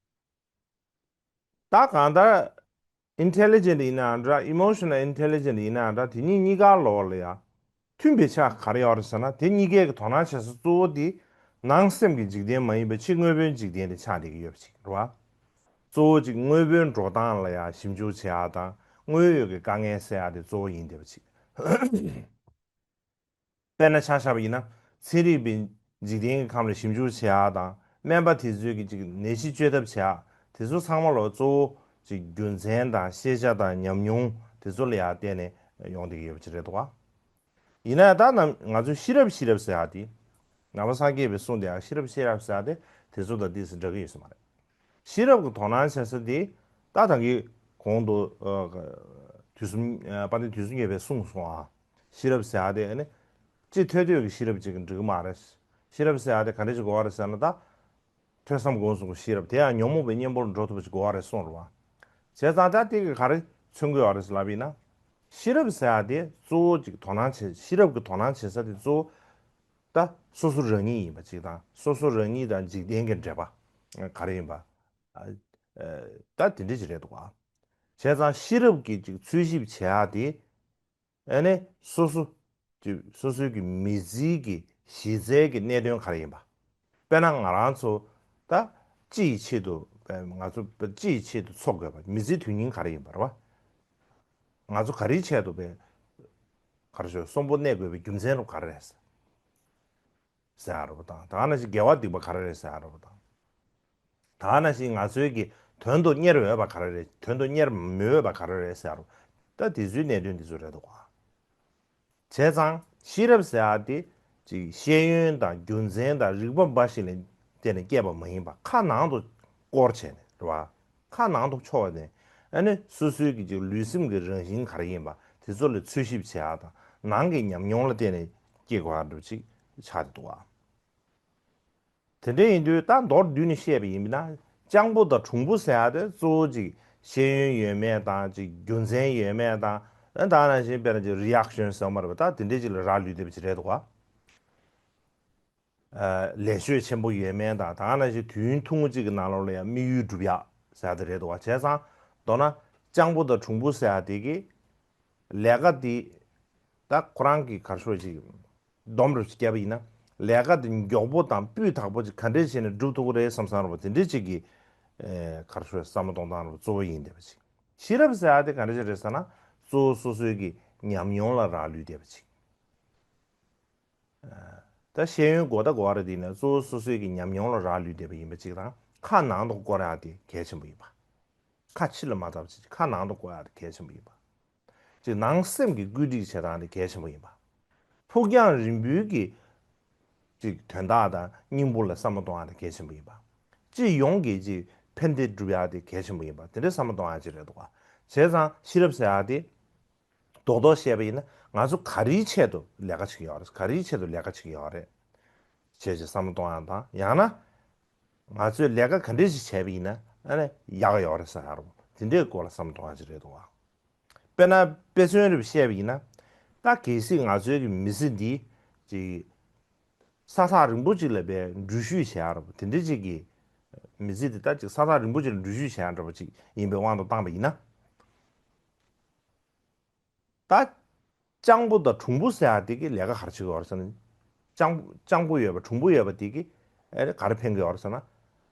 ད་གང་ལྟར་Intelligent ཡིན་ནའང་འདྲ། Emotional Intelligent ཡིན་ནའང་འདྲ། དེ་གཉིས་གཉིས་ཀ་ལོགས་ལ་ཡང་མཐུན་པའི་ཆ་ག་རེ་ཡོད་རེད་ཟེར་ན། དེ་གཉིས་ཀའི་གི་དོ་སྣང་བྱེད་ས་གཙོ་བོ་དེ་ནང་སེམས་ཀྱི་འཇིག་རྟེན་མ་ཡིན་པའི་ཕྱི་དངོས་པོའི་འཇིག་རྟེན་དེ་ཆགས་བསྡད་ཀྱི་ཡོད་པ་ཅིག་རེད་བ། གཙོ་བོ་ཅིག་དངོས་པོའི་འགྲོ་སྟངས་ལ་ཡང་ཞིབ་འཇུག་བྱེད་ཡག་དང་། དངོས་ཡོད་ཀྱི་དཀའ་ངལ་སེལ་ཡག་དེ་གཙོ་བོ་ཡིན་བསྡད་པ་ཅིག། དཔེར་ན་ཆ་བཞག་པ་ཡིན་ན། ཚན་རིག་པས་འཇིག་རྟེན་གྱི་ཁམས་ལ་ཞིབ་འཇུག་བྱེད་ཡག་དང་། སྨན་པ་དེ་ཚོས་ཀྱི་ཅིག་ནད་གཞི་བཅོས་ཐབས་བྱེད་ཡག་དེ་ཚོ་ཚང་མ་ལ་གཙོ་བོ་ཅིག་རྒྱུ་མཚན་དང་ཤེས་བྱ་དང་ཉམས་མྱོང་དེ་ཚོ་ལ་ཡང་བརྟེན་ནས་ཡོང་བསྡད་ཀྱི་ཡོད་པ་ཅིག་རེད་འདུག་ག། ཡིན་ན་ཡང་ད་ནམ་ང་ཚོས་ཤེས་རབ་ཤེས་རབ་ཟེར་ཡག་དེ། ནང་པ་སངས་རྒྱས་པའི་གསུང་དེ་ཡང་ཤེས་རབ་ཤེས་རབ་ཟེར་ཡག་དེ་དེ་ཚོ་དང་ཏོག་ཙམ་འདྲ་གི་ཡོད་ས་མ་རེད། ཤེས་རབ་ཀྱི་དོ་སྣང་བྱེད་ས་དེ། ད་ད་གིན་གོང་དུ་ཨ་དུས་གསུམ་ཨ་དཔལ་ལྡན་དུས་གསུམ་མཁྱེན་པས་གསུངས་སོང་ཨ། ཤེས་རབ་ཟེར་ཡག་དེ་ཨ་ནི་སྤྱི་ཐོས་ཐོས་ཀྱི་ཤེས་རབ་ཅིག་གིས་འགྲིག་གི་མ་རེད། ཤེས་རབ་ཟེར་ཡག་དེ་ག་འདྲ་ཞིག་དགོས་པ་རེད་ཟེར་ན། ད་ཐོས་བསམ་སྒོམ་གསུམ་གྱི་ཤེས་རབ་དེ་ཡང་ཉོན་མོངས་པའི་གཉེན་པོར་འགྲོ་ཐུབ་པ་ཞིག་དགོས་པ་རེད་གསུངས་རེད་བ། བྱས་ཙང་ད་དེ་གིས་ག་རེ་མཚོན་གྱི་ཡོད་རེད་ལབ་ཡིན་ན། ཤེས་རབ་ཟེར་ཡག་དེ་གཙོ་བོ་ཅིག་དོ་སྣང་བྱེད། ཤེས་རབ་ཀྱི་དོ་སྣང་བྱེད་ས་དེ་གཙོ་བོ་ད་སོ་སོ་རང་ཉིད་ཡིན་པ་ཅིག་དང་། སོ་སོ་རང་ཉིད་དང་འཇིག་རྟེན་གྱི་འབྲེལ་བ་ག་རེ་ཡིན་པ། ཨ་ཨ་ད་དེ་འདྲ་ཅིག་རེད་འདུག་ག། བྱས་ཙང་ཤེས་རབ་ཀྱིས་ཅིག་འཚོལ་ཞིབ་བྱེད་ཡག་དེ། ཨ་ནི་སོ་སོ་ཅིག་སོ་སོའི་གི་མི་ཚེའི་གི་གཞི་རྩའི་གི་གནད་དོན་ག་རེ་ཡིན་པ། དཔེར་ན་ང་རང་ཚོ་ད་སྤྱི་ཡི་ཆེད་དུ། ང་ཚོ་སྤྱི་ཡི་ཆེད་དུ་འཚོ་དགོས་པ། མི་ཚེའི་དོན་སྙིང་ག་རེ་ཡིན་པ་རེད་བ། ང་ཚོ་ག་རེའི་ཆེད་དུ་བས་ག་རེ་ཞུ་གསོན་པོ་གནས་དགོས་པའི་རྒྱུ་མཚན་རུ་ག་རེ་རེད་ཟེར་ཡག་རེད་པ་དང་། ད་ག་ནང་བཞིན་དགེ་བ་སྡིག་པ་ག་རེ་རེད་ཟེར་ཡག་རེད་པ་དང་། ད་ག་ནང་བཞིན་ང་ཚོའི་གི་དོན་དུ་གཉེར་འོས་པ་ག་རེ་རེད། དོན་དུ་གཉེར་མི་འོས་པ་ག་རེ་རེད་ཟེར་ཡག་རེད། ད་དེ་ཚོའི་གནད་དོན་དེ་ཚོ་རེད་འདུག་ག། བྱས་ཙང་ཤེས་རབ་ཟེར་ཡག་དེ་ཅིག་ཤེས་ཡོན་དང་རྒྱུ་མཚན་དང་རིགས་པ་འབའ་ཞིག་ལ་བརྟེན་ནས་སྐྱེས་པ་མ་ཡིན་པ། ཁ་ནང་དུ་བསྐོར་བྱས་ནས་རེད་བ། ཁ་ནང་དུ་འཕྱོ་བ་ནས། ཨ་ནི་སོ་སོའི་གི་ཅིག་ལུས་སེམས་ཀྱི་རང་བཞིན་ག་རེ་ཡིན་པ་དེ་ཚོ་ལ་འཚོལ་ཞིབ་བྱེད་ཡག་དང་། ནང་གི་ཉམས་མྱོང་ལ་བརྟེན་ནས་སྐྱེ་དགོས་ཡག་འདྲ་ཅིག་ཆགས་བསྡད་འདུག་ག། དེ་འདྲ་ཡིན་དུས་ད་མདོར་བསྡུས་ནས་བཤད་པ་ཡིན་ན། སྤྱང་པོ་དང་གྲུང་པོ་ཟེར་ཡག་དེ་གཙོ་བོ་ཅིག་ཤེས་ཡོན་ཡོད་མེད་དང་། ཅིག་རྒྱུ་མཚན་ཡོད་མེད་དང་། ཨ་ད་ག་ནང་བཞིན་དཔེར་ན་ཅིག་རི་ཨེག་ཤན་ཟེར་བ་མ་རེད་པ། ད་དེ་འདྲ་ཅིག་ལ་རག་ལུས་བསྡད་པ་ཅིག་རེད་འདུག་ག། ཨ་ལས་ཆོད་ཆེན་པོ་ཡོད་མེད་དང་། ད་ག་ནང་བཞིན་དུས་ཡུན་ཐུང་ངུ་ཅིག་གི་ནང་ལོགས་ལ་ཡང་དམིགས་ཡུལ་འགྲུབ་ཡག་ཟེར་ཡག་དེ་རེད་འདུག་ག། བྱས་ཙང་མདོར་ན་སྤྱང་པོ་དང་གྲུང་པོ་ཟེར་ཡག་དེ་གི་ལས་ཀ་དེ། ད་ཁོ་རང་གིས་ག་རེ་ཞུ་ཅིག་སྡོམ་རུ་བརྒྱབ་པ་ཡིན་ན། ལས་ཀ་དེ་མགྱོགས་པོ་དང་སྤུས་དག་པོ་ཅིག་ག་འདྲས་བྱས་ནས་སྒྲུབ་ཐུབ་ཀྱི་རེད་བསམ་བསམ་རུ་དེ་འདྲས་ཅིག་གི་ཨེ་ག་རེ་ཞུ་བསམ་བློ་གཏོང་སྟངས་རུ་གཙོ་བོ་ཡིན་བསྡད་པ་ཅིག། ཤེས་རབ་ཟེར་ཡག་དེ་ག་འདྲས་ཅིག་རེད་ཟེར་ན། གཙོ་བོ་སོ་སོའི་གི་ཉམས་མྱོང་ལ་རག་ལུས་བསྡད་པ་ཅིག། ཨ་ད་ཤེས་ཡོན་དགོས་ད་དགོས་པ་རེད། དེ་ཡིན་ན་གཙོ་བོ་སོ་སོའི་གི་ཉམས་མྱོང་ལ་རག་ལུས་བསྡད་པ་ཡིན་པ་ཅིག་དང་། ཁ་ནང་དུ་བསྐོར་ཡག་དེ་གལ་ཆེན་པོ་ཡིན་པ། ཁ་ཕྱི་ལ་མ་བཏབ་ཅིག་ཁ་ནང་དུ་བསྐོར་ཡག་དེ་གལ་ཆེན་པོ་ཡིན་པ། ཅིག་ནང་སེམས་ཀྱི་བཀོད་སྒྲིག་བྱེད་སྟངས་དེ་གལ་ཆེན་པོ་ཡིན་པ། ཕུགས་རྒྱང་རིང་པོའི་གི་ཅིག་དོན་དག་དང་སྙིང་པོ་ལ་བསམ་བློ་གཏོང་ཡག་དེ་གལ་ཆེན་པོ་ཡིན་པ། སྤྱི་ཡོངས་ཀྱི་ཅིག་ཕན་བདེ་སྒྲུབ་ཡག་དེ་གལ་ཆེན་པོ་ཡིན་པ། དེ་འདྲའི་བསམ་བློ་གཏོང་ཡག་ཅིག་རེད་འདུག་ག། བྱས་ཙང་ཤེས་རབ་ཟེར་ཡག་དེ་རྡོག་རྡོག་བཤད་པ་ཡིན་ན། ང་ཚོ་ག་རེའི་ཆེད་དུ་ལས་ཀ་བྱེད་ཀྱི་ཡོད་རེད། ག་རེའི་ཆེད་དུ་ལས་ཀ་བྱེད་ཀྱི་ཡོད་རེད། བྱས་ཅིག་བསམ་བློ་གཏོང་ཡག་དང་། ཡང་ན་ང་ཚོས་ལས་ཀ་ག་འདྲས་ཞིག་བྱས་པ་ཡིན་ན་ཨ་ནི་ཡག་གི་ཡོད་རེད་ཟེར་ཡག་རུ། དེ་འདྲའི་སྐོར་ལ་བསམ་བློ་གཏོང་ཡག་ཅིག་རེད་འདུག་ག། དཔེར་ན་དཔེ་མཚོན་རེ་བཤད་པ་ཡིན་ན། ད་གལ་སྲིད་ང་ཚོའི་གི་མི་ཚེ་འདི་ཅིག་ས་ཐག་རིང་པོ་ཅིག་ལ་བས་འགྲུལ་བཞུད་བྱེད་ཡག་རུ། དེ་འདྲ་ཅིག་གི་མི་ཚེ་འདི་ད་ཅིག་ས་ཐག་རིང་པོ་ཅིག་ལ་འགྲུལ་བཞུད་བྱེད་ཡག་འདྲ་པོ་ཅིག་ཡིན་པའི་དབང་དུ་བཏང་པ་ཡིན་ན། ད་སྤྱང་པོ་དང་གྲུང་པོ་ཟེར་ཡག་དེ་གི་ལས་ཀ་ག་རེ་བྱེད་ཀྱི་ཡོད་རེད་ཟེར་ན། སྤྱང་སྤྱང་པོ་ཡོད་པ་གྲུང་པོ་ཡོད་པ་དེ་གི་ཨེ་ག་རེ་ཕན་གྱི་ཡོད་རེད་ཟེར་ན།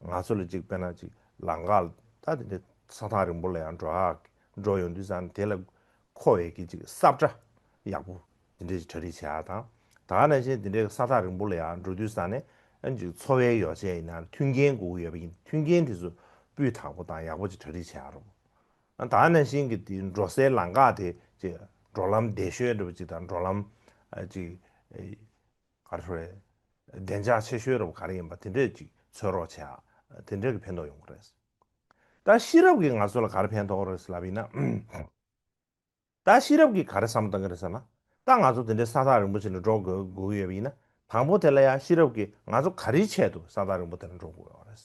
ང་ཚོ་ལ་ཅིག་དཔེར་ན་ཅིག་ལམ་ཁ་ད་དེ་འདྲའི་ས་ཐག་རིང་པོ་ལ་ཡང་འགྲོ་ཡག་འགྲོ་ཡོང་དུས་ཙང་ནས་དེ་ལ་མཁོ་བའི་གི་ཅིག་ས་བཀྲ་ཡག་པོ་དེ་འདྲའི་ཅིག་གྲ་སྒྲིག་བྱེད་ཡག་དང་། ད་ག་ནང་བཞིན་དེ་འདྲའི་ས་ཐག་རིང་པོ་ལ་ཡང་འགྲོ་དུས་ཙང་ནས་ཨ་ཅིག་འཚོ་བའི་ཡོ་བྱད་ཡིན་ན་མཐུན་རྐྱེན་དགོས་ཀྱི་ཡོད་པ་ཡིན། མཐུན་རྐྱེན་དེ་ཚོ་སྤུས་དག་པོ་དང་ཡག་པོ་ཅིག་གྲ་སྒྲིག་བྱེད་ཡག་རུ། ད་ག་ནང་བཞིན་གྱི་དེ་འགྲོ་སའི་ལམ་ཁ་དེ་ཅིག་འགྲོ་ལམ་བདེ་ཤོས་འདྲ་པོ་ཅིག་དང་། འགྲོ་ལམ་ཨ་ཅིག་ཨེ་ག་རེ་ཞུ་རེད། བདེ་འཇགས་ཆེ་ཤོས་འདྲ་པོ་ག་རེ་ཡིན་པ་དེ་འདྲས་ཅིག་འཚོལ་རོགས་བྱེད་ཡག་དེ་འདྲས་ཀྱི་ཕན་ཐོགས་ཡོང་གི་རེད། ད་ཤེས་རབ་ཀྱིས་ང་ཚོ་ལ་ག་རེ་ཕན་ཐོགས་རེད་ལབ་ཡིན་ན། ད་ཤེས་རབ་ཀྱིས་ག་རེ་བསམ་བློ་གཏོང་གི་རེད་ཟེར་ན། ད་ང་ཚོ་དེ་འདྲའི་ས་ཐག་རིང་པོ་ཅིག་ནས་འགྲོ་དགོས་དགོས་ཀྱི་ཡོད་པ་ཡིན་ན། དང་པོ་དེ་ལ་ཡང་ཤེས་རབ་ཀྱིས་ང་ཚོ་ག་རེའི་ཆེད་དུ་ས་ཐག་རིང་པོ་དེ་ནས་འགྲོ་དགོས་ཡོད་རེད།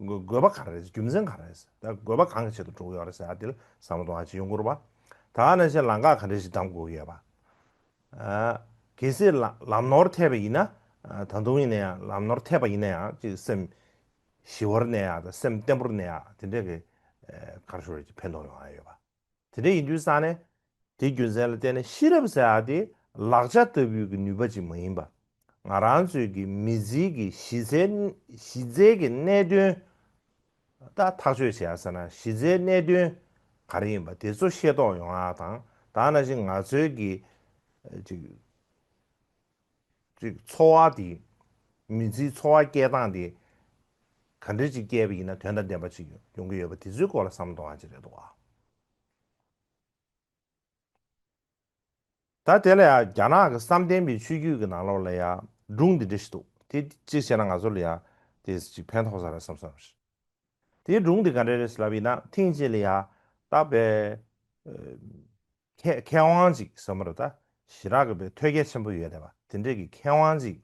དགོས་དགོས་པ་ག་རེ་རེད། རྒྱུ་མཚན་ག་རེ་རེད། ད་དགོས་པ་གང་གི་ཆེད་དུ་འགྲོ་གི་ཡོད་རེད་ཟེར་ཡག་དེ་ལ་བསམ་བློ་གཏོང་ཡག་ཅིག་ཡོང་གི་རེད་པ། ད་ག་ནང་བཞིན་ལམ་ཁ་ག་འདྲ་ཞིག་བདམས་དགོས་ཀྱི་ཡོད་པ། ཨ་གལ་སྲིད་ལམ་ལམ་ནོར་ཐེབས་པ་ཡིན་ན། ཨ་ད་དུང་ཡིན་ན་ཡང་ལམ་ནོར་ཐེབས་པ་ཡིན་ན་ཡང་ཅིག་སེམས་ཞི་བར་གནས་ཡག་དང་སེམས་བརྟན་པོར་གནས་ཡག་དེ་འདྲ་གི་ཨ་ག་རེ་ཞུ་རེད། ཅིག་ཕན་ཐོགས་ཡོང་ཡག་ཡོད་པ། དེ་འདྲ་ཡིན་དུས་ཙང་ནས་དེའི་རྒྱུ་མཚན་ལ་བརྟེན་ནས་ཤེས་རབ་ཟེར་ཡག་དེ་ལག་ཆ་ལྟ་བུའི་གི་ནུས་པ་ཅིག་མ་ཡིན་པ། ང་རང་ཚོའི་གི་མི་ཚེའི་གི་གཞི་རྩའི་གཞི་རྩའི་གི་གནད་དོན། ད་ཐག་གཅོད་བྱེད་ཡག་ཟེར་ན་གཞི་རྩའི་གནད་དོན་ག་རེ་ཡིན་པ་དེ་ཚོ་ཤེས་རྟོགས་ཡོང་ཡག་དང་། ད་ག་ནང་བཞིན་ང་ཚོའི་གི་ཅིག་ ཅིག་འཚོ་བ་དེ། མི་ཚེའི་འཚོ་བ་སྐྱེལ་སྟངས་དེ་ག་འདྲ་ཅིག་སྐྱེལ་བ་ཡིན་ན་དོན་དང་ལྡན་པ་ཅིག་ཡོང་གི་ཡོད་པ་དེ་ཚོའི་སྐོར་ལ་བསམ་བློ་གཏོང་བ་ཅིག་རེད་འདུག་ག་ད་དེ་ལ་ཡང་རྒྱ་ནག་གི་བསམ་གཏན་པའི་ཆོས་བརྒྱུད་ཀྱི་ནང་ལོགས་ལ་ཡང་སྒྲུང་འདི་འདྲ་ཞིག་འདུག་དེ་གཅིག་བྱས་ན་ང་ཚོ་ལ་ཡང་དེ་ཅིག་ཕན་ཐོགས་ས་རེད་བསམ་བསམ་རེད། དེའི་སྒྲུང་འདི་ག་འདྲ་རེད་ཟེར་ལབ་ཡིན་ན། ཐེངས་གཅིག་ལ་ཡང་ད་པའི་མཁས་མཁས་དབང་ཅིག་ཟེར་མ་རེད། ད་ཞེ་དྲག་གི་པའི་ཐོས་རྒྱ་ཆེན་པོ་ཡོད་བསྡད་པ་དེ་འདྲས་ཀྱི་མཁས་དབང་ཅིག་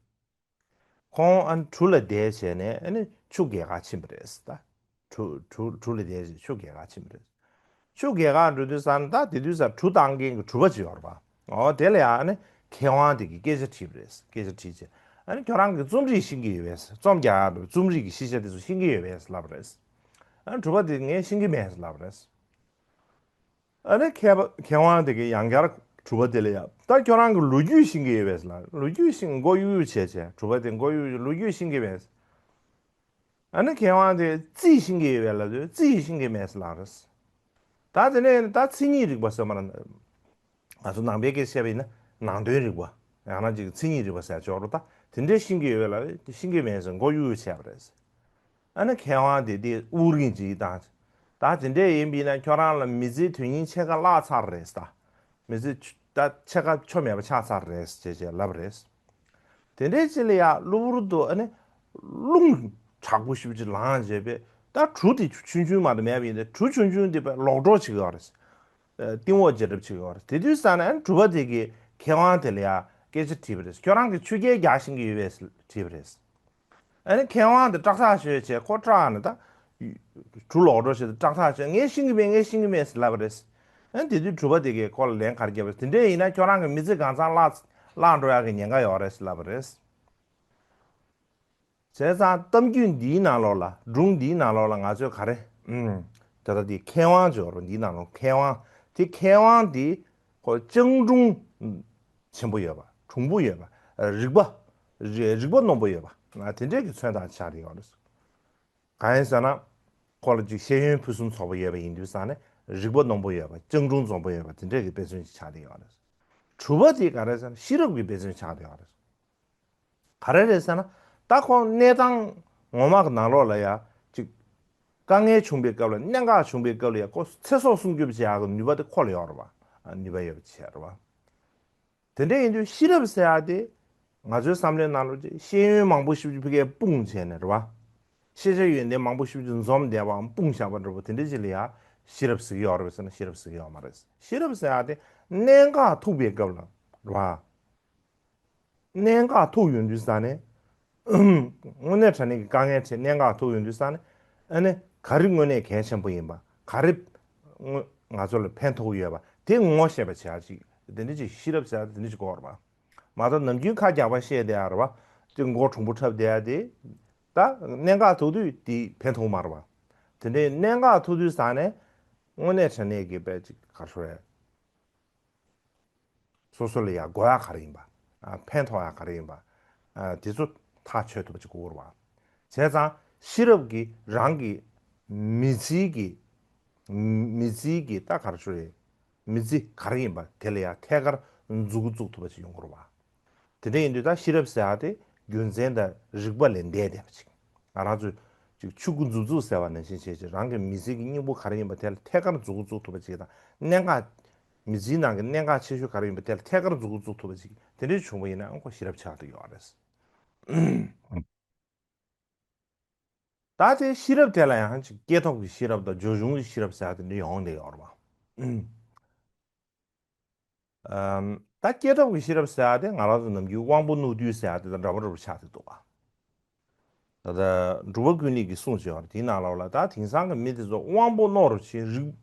ཁོང་ཨ་ནི་གྲུ་ལ་བསྡད་བྱས་ནས་ཨ་ནི་ཆུ་བརྒལ་ག་ཕྱིན་པ་རེད་ད། གྲུ་གྲུ་གྲུ་ལ་བསྡད་བྱས་ཆུ་བརྒལ་ག་ཕྱིན་པ་རེད། ཆུ་བརྒལ་ག་འགྲོ་དུས་ཙ་ན་ད་དེ་དུས་ཙ་གྲུ་བཏང་མཁན་གྱི་གྲུ་པ་ཅིག་ཡོད་རེད་པ། འོ་དེ་ལ་ཡང་ཨ་ནི་མཁས་དབང་དེ་གིས་སྐད་ཆ་དྲིས་པ་རེད། སྐད་ཆ་དྲིས་བྱས་ཨ་ནི་ཁྱོད་རང་གིས་རྩོམ་རིག་ཤེས་ཀྱི་ཡོད་པས། རྩོམ་རྒྱག་ཡག་རྩོམ་རིག་གི་ཤེས་བྱ་དེ་ཚོ་ཤེས་ཀྱི་ཡོད་པས་ལབ་པ་རེད། ཨ་ནི་གྲུ་པ་དེས་ངས་ཤེས་ཀྱི་མེད་ལབ་པ་རེད། ཨ་ནི་མཁས་པ་མཁས་དབང་དེ་གིས་ཡང་བསྐྱར་གྲུ་པ་དེ་ལ་ཡང་ད་ཁྱོད་རང་གི་ལོ་རྒྱུས་ཤེས་ཀྱི་ཡོད་པས་ལབ། ལོ་རྒྱུས་ཤེས་མགོ་གཡུག་གཡུག་བྱས་བྱས་གྲུ་པ་དེ་མགོ་གཡུག་གཡུག་ལོ་རྒྱུས་ཤེས་ཀྱི་མེད། ཨ་ནི་མཁས་དབང་དེ་རྩིས་ཤེས་ཀྱི་ཡོད་པས་ལབ་དུས་རྩིས་ཤེས་ཀྱི་མེད་ལབ་རེད། ད་དེ་ནས་ད་མཚན་ཉིད་རིག་པ་ཟེར་མ་རེད། ང་ཚོ་ནང་པའི་སྐད་ཆ་བཤད་པ་ཡིན་ན་ནང་དོན་རིག་པ། ཡང་ན་ཅིག་མཚན་ཉིད་རིག་པ་ཟེར་ཆོག་རོ། ད་དེ་འདྲའི་ཤེས་ཀྱི་ཡོད་པས་ལབ་དུས་ཤེས་ཀྱི་མེད་ཟེར་མགོ་གཡུག་གཡུག་བྱས་པ་རེད། ཨ་ནི་མཁས་དབང་དེ་དེ་དབུགས་རིང་ཅིག་བཏང་། ད་དེ་འདྲས་ཡིན་པ་ཡིན་ན་ཁྱོད་རང་ལ་མི་ཚེའི་དོན་སྙིང་ཕྱེད་ཀ་བརླག་ཚར་རེད་ད། མི་ཚེ་ཆུ་ད་ཕྱེད་ཀ་ཆུ་མེད་པ་ཆགས་ཚར་རེད་ཅེས་ཅེས་ལབ་རེད། དེ་འདྲའི་ཅིག་ལ་ཡ་གློ་བུར་དུ་ཨ་ནི་རླུང་དྲག་པོ་ཞེ་པོ་ཅིག་ལངས་བྱས་པས་ད་གྲུ་དེ་ཆུང་ཆུང་མ་གཏོགས་མེད་པ་ཡིན་ཏེ་གྲུ་ཆུང་ཆུང་དེ་པས་ལོག་འགྲོ་བྱེད་ཀྱི་ཡོད་རེད། ཨ་གཏིང་འོག་འཇལ་གྲབས་བྱེད་ཀྱི་ཡོད་རེད། དེ་དུས་ཙ་ན་ཨ་ནི་གྲུ་པ་དེ་གིས་མཁས་དབང་དེ་ལ་ཡ་སྐད་ཆ་དྲིས་པ་རེད། ཁྱོད་རང་གིས་ཆུ་རྐྱལ་རྒྱག་ཤེས་ཀྱི་ཡོད་པས་དྲིས་པ་རེད། ཨ་ནི་མཁས་དབང་དེ་སྐྲག་ཐག་ཆོད་བྱས་ཁོ་སྐྲག་ནས་ད་གྲུ་ལོག་འགྲོ་བྱས་ཏེ་སྐྲག་ཐག་ཆོད། ངས་ཤེས་ཀྱི་མེད། ངས་ཤེས་ཀྱི་མེད་ཟེར་ལབ་པ་རེད། ཨ་ནི་དེ་དུས་གྲུ་པ་དེ་གིས་ཁོ་ལ་ལན་ག་རེ་བརྒྱབ་པ་རེད། དེ་འདྲས་ཡིན་ན་ཁྱོད་རང་གི་མི་ཚེ་གང་ཚང་བརླག་བརླག་འགྲོ་ཡག་གི་ཉེན་ཁ་ཡོད་རེད་ཟེར་ལབ་པ་རེད། བྱས་ཙང་གཏམ་རྒྱུད་འདིའི་ནང་ལོགས་ལ་སྒྲུང་འདིའི་ནང་ལོགས་ལ་ང་ཚོས་ག་རེ་ཨུམ། ད་ལྟ་འདི་མཁས་དབང་ཅིག་ཡོད་རེད། འདིའི་ནང་ལོགས་མཁས་དབང་དེ་མཁས་དབང་འདི་ཁོ་སྤྱང་གྲུང་ཆེན་པོ་ཡོད་པ། གྲུང་པོ་ཡོད་པ། རིག་པ་རིག་རིག་པ་རྣོན་པོ་ཡོད་པ། དེ་འདྲས་ཀྱི་མཚོན་རྟགས་ཆགས་ཀྱི་ཡོད་རེད། གང་ཡིན་ཟེར་ན། ཁོ་ལ་ཅིག་ཤེས་ཡོན་ཕུན་སུམ་ཚོགས་པ་ཡོད་པ་ཡིན་དུས་ཙང་ནས་རིག་པ་རྣོན་པོ་ཡོད་པ། སྤྱང་གྲུང་འཛོམས་པོ་ཡོད་པ་དེ་འདྲས་ཀྱི་དཔེ་མཚོན་ཅིག་ཆགས་བསྡད་ཡོད་རེད། གྲུ་པ་དེ་ག་རེ་ཟེར་ན་ཤེས་རབ་ཀྱི་དཔེ་མཚོན་ཆགས་བསྡད་ཡོད་རེད། ག་རེ་རེད་ཟེར་ན། ད་ཁོང་གནས་སྟངས་ངོ་མ་གི་ནང་ལོགས་ལ་ཡ་ཅིག་དཀའ་ངལ་བྱུང་པའི་སྐབས་ལ་གནད་འགག་བྱུང་པའི་སྐབས་ལ་ཡ་ཁོ་ཚེ་སྲོག་སྲུང་སྐྱོབ་བྱེད་ཡག་གི་ནུས་པ་དེ་ཁོ་ལ་ཡོད་རེད་པ། ནུས་པ་ཡོད་པ་བྱས་རེད་པ། དེ་འདྲ་ཡིན་དུས་ཤེས་རབ་ཟེར་ཡག་དེ་ང་ཚོའི་བསམ་བློའི་ནང་ལོགས་ཀྱི་ཤེས་ཡོན་མང་པོ་ཞིག་ཕ་གིར་སྤུངས་བྱས་ནས་རེད་པ། ཤེས་བྱ་ཡོན་ཏན་མང་པོ་ཞིག་འཛོམས་བསྡད་པའམ་སྤུངས་བཞག་པ་འདྲ་པོ་དེ་འདྲ་ཅིག་ལ་ཡ་ཤེས་རབ་ཟེར་གྱི་ཡོད་རེད་པས་ཟེར་ན་ཤེས་རབ་ཟེར་གྱི་ཡོད་མ་རེད། ཤེས་རབ་ཟེར་ཡག་དེ་གནད་འགག་ཐུག་པའི་སྐབས་ལ་རེད་པ། གནད་འགག་ཐུག་ཡོང་དུས་ཙ་ནས། དངོས་གནས་དྲང་གནས་ཀྱི་དཀའ་ངལ་འཕྲད་གནད་འགག་ཐུག་ཡོང་དུས་ཙ་ནས། ཨ་ནི་ག་རེ་དངོས་གནས་གལ་ཆེན་པོ་ཡིན་པ། ག་རེ་དངོས་ང་ཚོ་ལ་ཕན་ཐོགས་ཡོད་པ་དེ་ངོ་ཤེས་པ་བྱེད་ཡག་ཅིག་དེ་འདྲ་ཅིག་ཤེས་རབ་ཟེར་ཡག་དེ་འདྲ་ཅིག་དགོས་རེད་པ། མ་གཏོགས་ནམ་རྒྱུན་ཁ་རྒྱག་པ་བཤད་བསྡད་ཡག་རེད་པ། དེ་མགོ་གྲུང་པོ་འཁྲབ་བསྡད་ཡག་དེ། ད་གནད་འགག་ཐུག་དུས་དེ་ཕན་ཐོགས་མ་རེད་པ། དེ་འདྲའི་གནད་འགག་ཐུག་དུས་ཙ་ནས་དངོས་གནས་དྲང་གནས་ཀྱི་དཔེ་ཅིག་ག་རེ་ཟེར། སོ་སོ་ལ་ཡ་དགོས་ཡག་ག་རེ་ཡིན་པ། ཨ་ཕན་ཐོགས་ཡག་ག་རེ་ཡིན་པ། ཨ་དེ་ཚོ་ཐག་ཆོད་ཐུབ་པ་ཅིག་དགོས་རེད་པ། བྱས་ཙང་ཤེས་རབ་ཀྱིས་རང་གི་མི་ཚེའི་གི་མི་ཚེའི་གི་ད་ག་རེ་ཟེར། མི་ཚེ་ག་རེ་ཡིན་པ་དེ་ལ་ཡ་ཐད་ཀར་མཛུབ་གུ་བཙུགས་ཐུབ་པ་ཅིག་ཡོང་གི་རེད་པ། དེ་འདྲ་ཡིན་དུས་ད་ཤེས་རབ་ཟེར་ཡག་དེ་རྒྱུ་མཚན་དང་རིགས་པ་ལས་འདས་བསྡད་པ་ཅིག་ང་རང་ཚོས་ཅིག་ཆུ་མགོ་མཛུབ་བཙུགས་ཟེར་བ་ནང་བཞིན་བྱས་ཅིག་རང་གི་མི་ཚེ་གི་སྙིང་པོ་ག་རེ་ཡིན་པ་དེ་ལ་ཐད་ཀར་མཛུབ་གུ་བཙུགས་ཐུབ་པ་ཅིག་དང་གནད་འགག་མི་ཚེའི་ནང་གི་གནད་འགག་ཆེ་ཤོས་ག་རེ་ཡིན་པ་དེ་ལ་ཐད་ཀར་མཛུབ་གུ་བཙུགས་ཐུབ་པ་ཅིག་དེ་འདྲ་བྱུང་བ་ཡིན་ན་ཨང་ཁོ་ཤེས་རབ་ཆགས་བསྡད་ཡོད་རེད། ད་དེ་ཤེས་རབ་དེ་ལ་ཡང་ཅིག་སྐྱེས་ཐོབ་ཀྱི་ཤེས་རབ་དང་རྒྱུ་བྱུང་གི་ཤེས་རབ་ཟེར་ཡག་དེ་འདྲ་ཡོང་བསྡད་ཡོད་རེད་པ། ཨམ། ད་སྐྱེས་ཐོབ་ཀྱི་ཤེས་རབ་ཟེར་ཡག་དེ་ང་རང་ཚོ་ནམ་རྒྱུན་དབང་པོ་རྣོ་རྟུལ་ཟེར་ཡག་དེ་དང་འདྲ་པོ་འདྲ་པོ་ཆགས་བསྡད་འདུག་ག་ད་ལྟ་འབྲུག་པ་ཀུན་ལེགས་ཀྱི་གསུང་ཅིག་ཡོད་རེད། དེའི་ནང་ལོགས་ལ་ད་དེང་སང་གི་མི་དེ་ཚོ་དབང་པོ་རྣོ་རུ་ཕྱིན། རིག་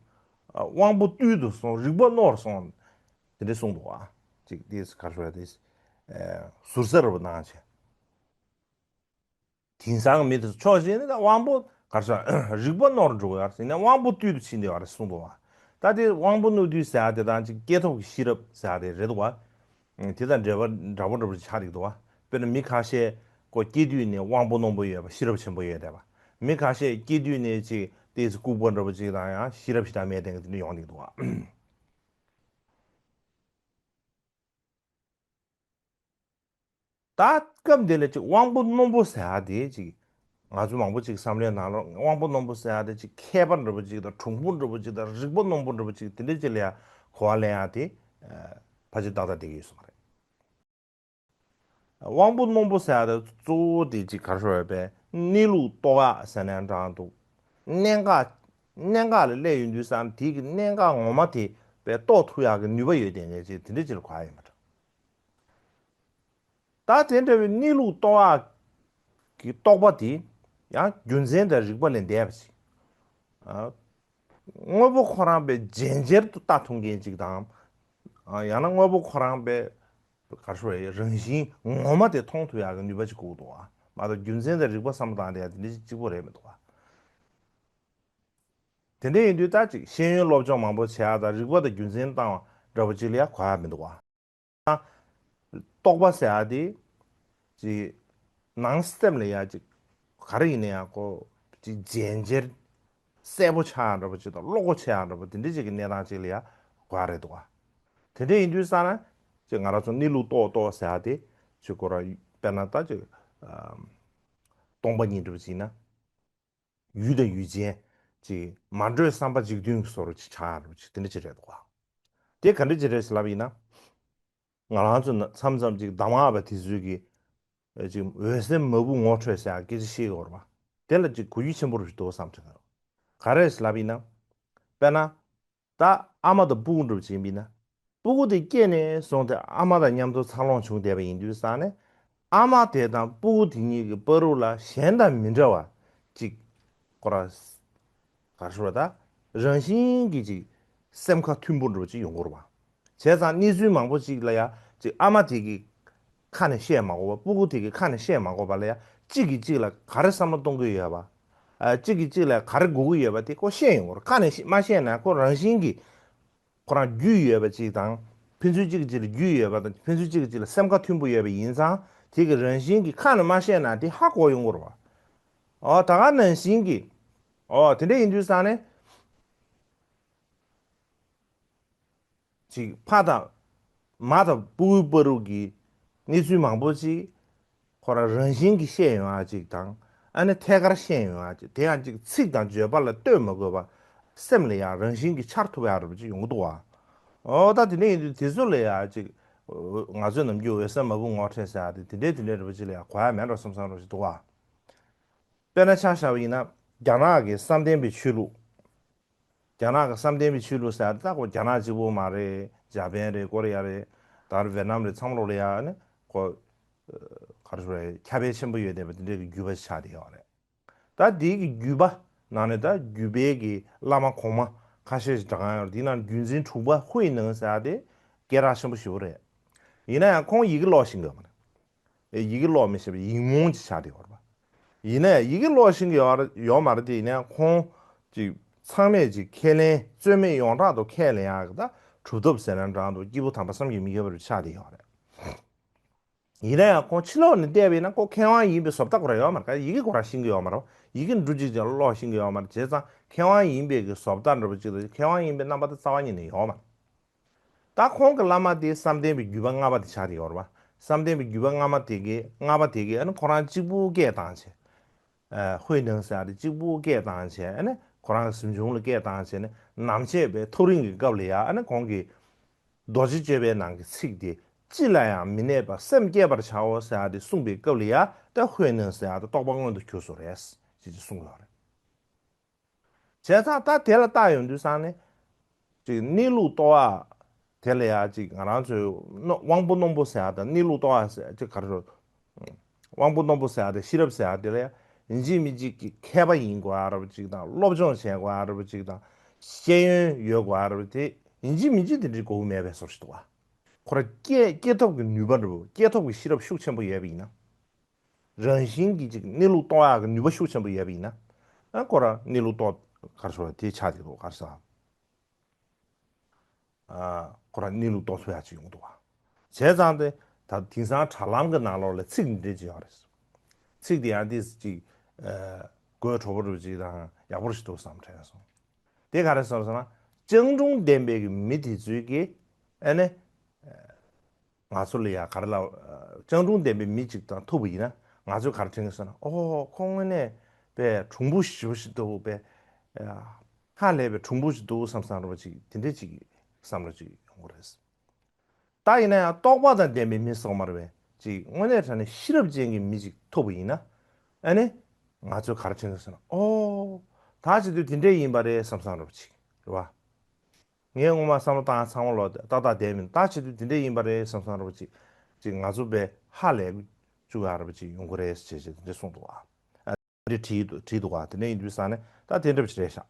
ཨ་དབང་པོ་རྟུལ་དུ་སོང་། རིག་པ་རྣོ་རུ་སོང་། དེ་འདྲ་གསུངས་འདུག་ག་ཅིག་དེ་ག་རེ་ཟེར། དེ་ཟུར་ཟ་འདྲ་པོ་གནང་བྱས། དེང་སང་གི་མི་དེ་ཚོ་ཕྱོགས་གཅིག་ནས་ད་དབང་པོ་ག་རེ་ཟེར། རིག་པ་རྣོ་རུ་འགྲོ་གི་ཡོད་རེད། ཡིན་ནའི་དབང་པོ་རྟུལ་དུ་ཕྱིན་བསྡད་ཡོད་རེད་གསུངས་འདུག་ག་ད་དེ་དབང་པོ་རྣོ་རྟུལ་ཟེར་ཡག་དེ་དང་ཅིག་སྐྱེས་ཐོབ་ཀྱི་ཤེས་རབ་ཟེར་ཡག་དེ་རེད་འདུག་ག་དེ་དང་འབྲེལ་བ་འདྲ་པོ་འདྲ་པོ་ཅིག་ཆགས་བསྡད་ཀྱི་འདུག་ག་དཔེར་ན་མི་ཁ་ཤས་ཁོ་སྐྱེས་དུས་ནས་དབང་པོ་རྣོན་པོ་ཡོད་པ། ཤེས་རབ་ཆེན་པོ་ཡོད་བསྡད་པ། མི་ཁ་ཤས་སྐྱེས་དུས་ནས་ཅིག་ཏོག་ཙམ་ལྐུགས་པ་འདྲ་པོ་ཅིག་དང་ཡང་ཤེས་རབ་ཞེ་དྲག་མེད་བསྡད་མཁན་དེ་འདྲ་ཡོང་བསྡད་ཀྱི་འདུག་ག་ད་སྐབས་འདི་ལ་ཅིག་དབང་པོ་རྣོན་པོ་ཟེར་ཡ་དེ་ཅིག་ང་ཚོ་མང་པོ་ཅིག་བསམ་བློའི་ནང་ལོགས་དབང་པོ་རྣོན་པོ་ཟེར་ཡ་དེ་ཅིག་མཁས་པ་འདྲ་པོ་ཅིག་དང་གྲུང་པོ་འདྲ་པོ་ཅིག་དང་རིག་པ་རྣོན་པོ་འདྲ་པོ་ཅིག་དེ་འདྲ་ཅིག་ལ་ཡ་གོ་བ་ལེན་ཡ་དེ་ཕལ་ཆེར་ཏག་ཏག་བསྡད་ཀྱི་ཡོད་ས་མ་རེད། དབང་པོ་རྣོན་པོ་ཟེར་ཡ་དེ་གཙོ་བོ་དེ་ཅིག་ག་རེ་ཟེར་བས་པས་གནས་ལུགས་རྟོགས་ཡ་ཟེར་ནའང་འདྲ་འདུག་གནད་འགག་གནད་འགག་ལ་སླེབས་ཡོང་དུས་ཙང་དེ་གི་གནད་འགག་ངོ་མ་དེ་པས་རྟོགས་ཐུབ་ཡག་གི་ནུས་པ་ཡོད་དེ་ངས་ཅིག་དེ་འདྲ་ཅིག་ལ་གོ་ཡ་ཡིན་པ་འདྲ། ད་དེ་འདྲ་བའི་གནས་ལུགས་རྟོགས་ཡག་གི་རྟོགས་པ་དེ་ཡང་རྒྱུ་མཚན་དང་རིགས་པ་ལས་འདས་པ་ཞིག་ཨ། དངོས་པོ་ཁོ་རང་པའི་རྗེན་རྗེར་དུ་ལྟ་ཐུབ་མཁན་ཅིག་དང་། ཨ། ཡང་ན་དངོས་པོ་ཁོ་རང་པའི་ག་རེ་ཟེར་རང་བཞིན་ངོ་མ་དེ་མཐོང་ཐུབ་ཡག་གི་ནུས་པ་ཅིག་དགོས་འདུག་བ། མ་གཏོགས་རྒྱུ་མཚན་དང་རིགས་པ་བསམ་བློ་བཏང་བསྡད་ཡག་དེ་འདྲ་ཅིག་གཅིག་པོ་རེད་མི་འདུག་བ། དེ་འདྲ་ཡིན་དུས་ད་ཅིག་ཤེས་ཡོན་སློབ་སྦྱོང་མང་པོ་བྱེད་ཡག་དང་རིགས་པ་དང་རྒྱུ་མཚན་བཏང་བ་འདྲ་པོ་ཅིག་ལ་ཡ་གོ་ཡག་མི་འདུག་བ། རྟོགས་པ་ཟེར་ཡག་དེ་ཅིག་ནང་སེམས་ལ་ཡ་ཅིག་ག་རེ་ཡིན་ན་ཡང་ཁོ་ཅིག་རྗེན་རྗེན་གསལ་པོ་ཆགས་ཡག་འདྲ་པོ་ཅིག་དང་བློ་ཁོག་ཆེ་ཡག་འདྲ་པོ་དེ་འདྲ་ཅིག་གི་གནས་སྟངས་ཅིག་ལ་ཡ་གོ་ཡག་རེད་འདུག་བ། དེ་འདྲ་ཡིན་དུས་ཙང་ན་ཅིག་ང་རང་ཚོ་གནས་ལུགས་རྟོགས་རྟོགས་ཟེར་ཡག་དེ་ཅིག་ཁོ་རང་དཔེར་ན་ད་ཅིག་སྟོང་པ་ཉིད་འདྲ་པོ་ཅིག་ཡིན་ན། ཡུལ་དང་ཡུལ་ཅན་ཅིག་མ་གྲོས་བསམ་པ་འཇིག་རྟེན་གྱི་བཟོ་འདྲ་ཅིག་ཆགས་ཡག་འདྲ་པོ་ཅིག་དེ་འདྲ་ཅིག་རེད་འདུག་བ། དེ་ག་འདྲ་ཅིག་རེད་ཟེར་ལབ་ཡིན་ན། ང་རང་ཚོ་ན་མཚམས་མཚམས་ཅིག་གདམས་ངག་པ་དེ་ཚོས་ཀྱི་ཨེ་ཅིག་འོད་གསལ་མ་བུ་ངོ་འཕྲོད་ཟེར་ཡག་སྐད་ཆ་བཤད་ཀྱི་ཡོད་རེད་པ། དེ་ལ་ཅིག་གོ་རྒྱུ་ཆེན་པོ་རེད་འདུག་བསམ་དྲན་གྱི་རེད། ག་རེ་ཟེར་ལབ་ཡིན་ན། དཔེར་ན། ད་ཨ་མ་དང་སྤུ་གུ་འདྲ་པོ་ཅིག་ཡིན་པ་ཡིན་ན། སྤུ་གུ་དེ་སྐྱེས་ནས་བཟུང་སྟེ་ཨ་མ་དང་མཉམ་དུ་འཚར་ལོངས་བྱུང་བསྡད་པ་ཡིན་དུས་ཙང་ནས། ཨ་མ་དེ་དང་སྤུ་གུ་དེ་གཉིས་ཀྱི་བར་དུ་ལ་གཞན་དང་མི་འདྲ་བ་ཅིག་ཁོ་རང་ག་རེ་ཟེར་བ་ད་རང་བཞིན་གྱིས་ཅིག་སེམས་ཁ་མཐུན་པོ་འདྲ་པོ་ཅིག་ཡོང་གི་རེད་པ། བྱས་ཙང་གནས་ཚུལ་མང་པོ་ཅིག་ལ་ཡ་ཅིག་ཨ་མ་དེ་གི་ཁ་ནས་བཤད་མ་དགོས་པ། སྤུ་གུ་དེ་གི་ཁ་ནས་བཤད་མ་དགོས་པ་ལ་ཡ་གཅིག་གིས་གཅིག་ལ་ག་རེ་བསམ་བློ་གཏོང་གི་ཡོད་པ། ཨ། གཅིག་གིས་གཅིག་ལ་ག་རེ་དགོས་ཀྱི་ཡོད་པ་དེ་ཁོ་ཤེས་ཡོང་གི་རེད། ཁ་ནས་ཤེས་མ་ཤེས་ན་ཁོ་རང་བཞིན་གྱིས་ཁོ་རང་རྒྱུས་ཡོད་པ་ཅིག་དང་། ཕན་ཚུན་གཅིག་གིས་གཅིག་ལ་རྒྱུས་ཡོད་པ་དང་ཕན་ཚུན་གཅིག་གིས་གཅིག་ལ་སེམས་ཁ་མཐུན་པོ་ཡོད་པ་ཡིན་ཙང་དེ་གི་རང་བཞིན་གྱིས་ཁ་ནས་མ་ཤེས་ན་དེ་ཧ་གོ་ཡོང་གི་རེད་པ། ཨོ་ད་ག་ནང་བཞིན་གྱིས། ཨོ་དེ་འདྲ་ཡིན་དུས་ཙང་ནས། ཅིག་ཕ་དང་། མ་དང་སྤུ་གུའི་བར་དུ་གི་གནས་ཚུལ་མང་པོ་ཅིག་ཁོ་རང་རང་བཞིན་གྱིས་ཤེས་ཡོང་ཡག་ཅིག་དང་། ཨ་ནི་ཐད་ཀར་ཤེས་ཡོང་ཡག་ཅིག་དེ་ཡང་ཅིག་ཚིག་དང་བརྗོད་པ་ལ་ལྟོས་མ་དགོས་པ། སེམས་ལ་ཡང་རང་བཞིན་གྱིས་འཆར་ཐུབ་ཡག་འདྲ་པོ་ཅིག་ཡོང་གི་འདུག་བ། ཨོ་ད་དེ་འདྲ་ཡིན་དུས་དེ་ཚོ་ལ་ཡང་ཅིག་ང་ཚོས་ནམ་རྒྱུན་འོད་གསལ་མ་བུ་ངོ་འཕྲད་ཟེར་ཡག་དེ་དེ་འདྲའི་དེ་འདྲའི་འདྲ་པོ་ཅིག་ལ་ཡང་གོ་ཡག་མེད་འགྲོ་བསམ་བསམ་འདྲ་པོ་ཅིག་འདུག་བ། དཔེར་ན་ཆ་བཞག་པ་ཡིན་ན་རྒྱ་ནག་གི་བསམ་གཏན་པའི་ཆོས་ལུགས། རྒྱ་ནག་གི་བསམ་གཏན་པའི་ཆོས་ལུགས་ཟེར་ཡག་དེ་ད་ཁོ་རྒྱ་ནག་གཅིག་པོ་མ་རེད། འཇར་པན་རེད། ཀོ་རི་ཡ་རེད། ད་རུ་ཝེ་ནམ་རེད། ཚང་མ་ལོག་ལ་ཡ་ནི་ཁོ་ག་རེ་ཟེར་རེད། ཁྱབ་སྤེལ་ཆེན་པོ་ཡོད་བསྡད་པ་དེ་འདྲའི་གི་བརྒྱུད་པ་ཞིག་ཆགས་བསྡད་ཡོད་རེད། ད་དེའི་གི་བརྒྱུད་པ་ནང་ནས་ད་བརྒྱུད་པའི་གི་བླ་མ་གོང་མ་ཁ་ཤས་ཤིག་གྲགས་ཡོད་རེད། དེའི་ནང་བརྒྱུད་འཛིན་དྲུག་པ་ཧུའེ་ནན་ཟེར་ཡག་དེ་སྐད་གྲགས་ཆེན་པོ་ཞེ་པོ་རེད། ཡིན་ན་ཡང་ཁོང་ཡི་གེ་ཀློག་ཤེས་ཀྱི་ཡོད་མ་རེད། ཡི་གེ་ཀློག་མི་ཤེས་པའི་ཡིག་རྨོངས་ཅིག་ཆགས་བསྡད་ཡོད་རེད་པ། ཡིན་ན་ཡང་ཡི་གེ་ཀློག་ཤེས་ཀྱི་ཡོད་ཡོད་མ་རེད་དེ། ཡིན་ན་ཡང་ཁོང་ཅིག་ཚང་མས་ཅིག་ཁས་ལེན། རྩོད་མེད་ཡོངས་གྲགས་སུ་ཁས་ལེན་ཡག་གི་ད་གྲུབ་ཐོབ་ཟེར་ན་འདྲ་འདུག་སྐྱེས་བུ་དམ་པ་བསམ་གྱིས་མི་ཁྱབ་པ་ཆགས་བསྡད་ཡོད་རེད། ཡིན་ན་ཡང་ཁོང་ཕྱི་ལོགས་ནས་བལྟས་པ་ཡིན་ན་ཁོ་མཁས་དབང་ཡིན་པའི་བཟོ་ལྟ་ཁོ་རང་ཡོད་མ་རེད། ཡི་གེ་ཁོ་རང་ཤེས་ཀྱི་ཡོད་མ་རེད། ཡི་གེ་འབྲུ་གཅིག་ཀྱང་ཀློག་ཤེས་ཀྱི་ཡོད་མ་རེད། བྱས་ཙང་མཁས་དབང་ཡིན་པའི་གི་བཟོ་ལྟ་འདྲ་པོ་ཅིག་དང་མཁས་དབང་ཡིན་པའི་རྣམ་པ་དེ་རྩ་བ་ཉིད་ནས་ཡོད་མ་རེད། ད་ཁོང་གི་བླ་མ་དེ་བསམ་གཏན་པའི་བརྒྱུད་པ་ལྔ་པ་དེ་ཆགས་བསྡད་ཡོད་རེད་པ། བསམ་གཏན་པའི་བརྒྱུད་པ་ལྔ་པ་དེ་གི་ལྔ་པ་དེ་གི་ཨ་ནི་ཁོ་རང་གཅིག་པུ་སྐད་བཏང་བྱས། ཨ། ཧུའེ་ནན་ཟེར་ཡག་དེ་གཅིག་པུ་སྐད་བཏང་བྱས། ཨ་ནི་ཁོ་རང་གི་གཟིམ་ཆུང་ལ་སྐད་བཏང་བྱས་ནས་ནམ་ཕྱེད་པའི་ཐག་རིང་གི་སྐབས་ལ་ཡ་ཨ་ནི་ཁོང་གིས་རྡོ་རྗེ་གཅོད་པའི་ནང་གི་ཚིག་དེ། ཅི་ལ་ཡང་མི་གནས་པར་སེམས་བསྐྱེད་པར་བྱའོ་ཟེར་ཡག་དེ་གསུངས་པའི་སྐབས་ལ་ཡ་ད་ཧུའེ་ནན་ཟེར་ཡག་དེ་རྟོགས་པ་མངོན་དུ་གྱུར་སོང་རེད་ཅེས་གསུངས་ཡོད་རེད། བྱས་ཙང་ད་དེ་ལ་བལྟ་ཡོང་དུས་ཙང་ནས། ཅིག་གནས་ལུགས་རྟོགས་ཡག་དེ་ལ་ཡ་ཅིག་ང་རང་ཚོའི་རྣོ་དབང་པོ་རྣོན་པོ་ཟེར་ཡག་དང་གནས་ལུགས་རྟོགས་ཡག་ཟེར་ཅིག་ག་རེ་ཟེར། དབང་པོ་རྣོན་པོ་ཟེར་ཡག་དང་ཤེས་རབ་ཟེར་ཡག་དེ་ལ་ཡ་ཡིན་གཅིག་མིན་གཅིག་གི་མཁས་པ་ཡིན་དགོས་ཡག་འདྲ་པོ་ཅིག་དང་། སློབ་སྦྱོང་བྱེད་དགོས་ཡག་འདྲ་པོ་ཅིག་དང་། ཤེས་ཡོན་ཡོད་དགོས་ཡག་འདྲ་པོ་དེ་ཡིན་གཅིག་མིན་གཅིག་དེ་འདྲའི་དགོས་མཁོ་མེད་པའི་བཟོ་ཞིག་འདུག་བ། ཁོ་རང་སྐྱེ་སྐྱེས་ཐོབ་ཀྱི་ནུས་པ་འདྲ་པོ། སྐྱེས་ཐོབ་ཀྱི་ཤེས་རབ་ཤུགས་ཆེན་པོ་ཡོད་པ་ཡིན་ན། རང་བཞིན་གྱིས་ཅིག་གནས་ལུགས་རྟོགས་ཡག་གི་ནུས་པ་ཤུགས་ཆེན་པོ་ཡོད་པ་ཡིན་ན། ཨ། ཁོ་རང་གནས་ལུགས་རྟོགས་ག་རེ་ཟེར་བ་དེ་ཆགས་བསྡད་འདུག་ག་རེ་ཟེར། ཨ། ཁོ་རང་གནས་ལུགས་རྟོགས་ཐུབ་ཡག་ཅིག་ཡོང་གི་འདུག་བ། བྱས་ཙང་དེ་ད་དེང་སང་དྲ་ལམ་གྱི་ནང་ལོགས་ལ་ཚིག་འདི་འདྲ་ཅིག་ཡོད་རེད། ཚིག་དེ་ཡང་དེ་ཅིག་ཨ། དགོད་བྲོ་པོ་འདྲ་པོ་ཅིག་དང་ཡག་པོ་ཞིག་འདུག་བསམ་དྲན་སོང་། དེ་ག་རེ་ཟེར་ཟེར་ན། སྤྱང་གྲུང་ལྡན་པའི་གི་མི་དེ་ཚོས་ཀྱི་ཨ་ནི་ང་ཚོ་ལ་ཡ་ག་རེ་ལབ། ཨ། སྤྱང་གྲུང་ལྡན་པའི་མི་གཅིག་དང་ཐུག་པ་ཡིན་ན་ང་ཚོས་ག་རེ་དྲན་གྱི་ཟེར་ན། ཨོ་ཁོ་དངོས་གནས་པའི་གྲུང་པོ་ཞེ་པོ་ཞིག་འདུག་པས། ཧ་ལས་པའི་གྲུང་པོ་ཞིག་འདུག་བསམ་བསམ་རེད་པ་ཅིག་དེ་འདྲས་ཅིག་བསམ་བློ་ཅིག་ཡོང་གི་རེད། ད་ཡིན་ན་ཡང་རྟོགས་པ་དང་ལྡན་པའི་མི་སོགས་མ་རེད་པས་ཅིག་དངོས་གནས་དྲང་གནས་ཤེས་རབ་ཅན་གྱི་མི་ཅིག་ཐུག་པ་ཡིན་ན། ཨ་ནི་ང་ཚོས་ག་རེ་དྲན་གྱི་ཟེར་ན། ཨོ་ད་བྱེད་དུས་དེ་འདྲས་ཡིན་པ་རེད་བསམ་བསམ་རེད་པ་ཅིག་རེད་པ། ངས་སྔོན་མ་བསམ་བློ་བཏང་ཚང་མ་ལོག་ཏག་ཏག་བསྡད་མིན། ད་བྱེད་དུས་དེ་འདྲས་ཡིན་པ་རེད་བསམ་བསམ་རེད་པ་ཅིག་ཅིག་ང་ཚོ་པས་ཧ་ལས་བཅུག་ཡག་རེད་པ་ཅིག་ཡོང་གི་རེད་ཅེས་བྱས་དེ་འདྲས་གསུངས་འདུག་ཨ། འདི་བྲིས་འདུག་བྲིས་འདུག་ག་དེ་འདྲ་ཡིན་དུས་ཙང་ནས་ད་དེ་འདྲ་བ་ཞིག་རེད་ཤག་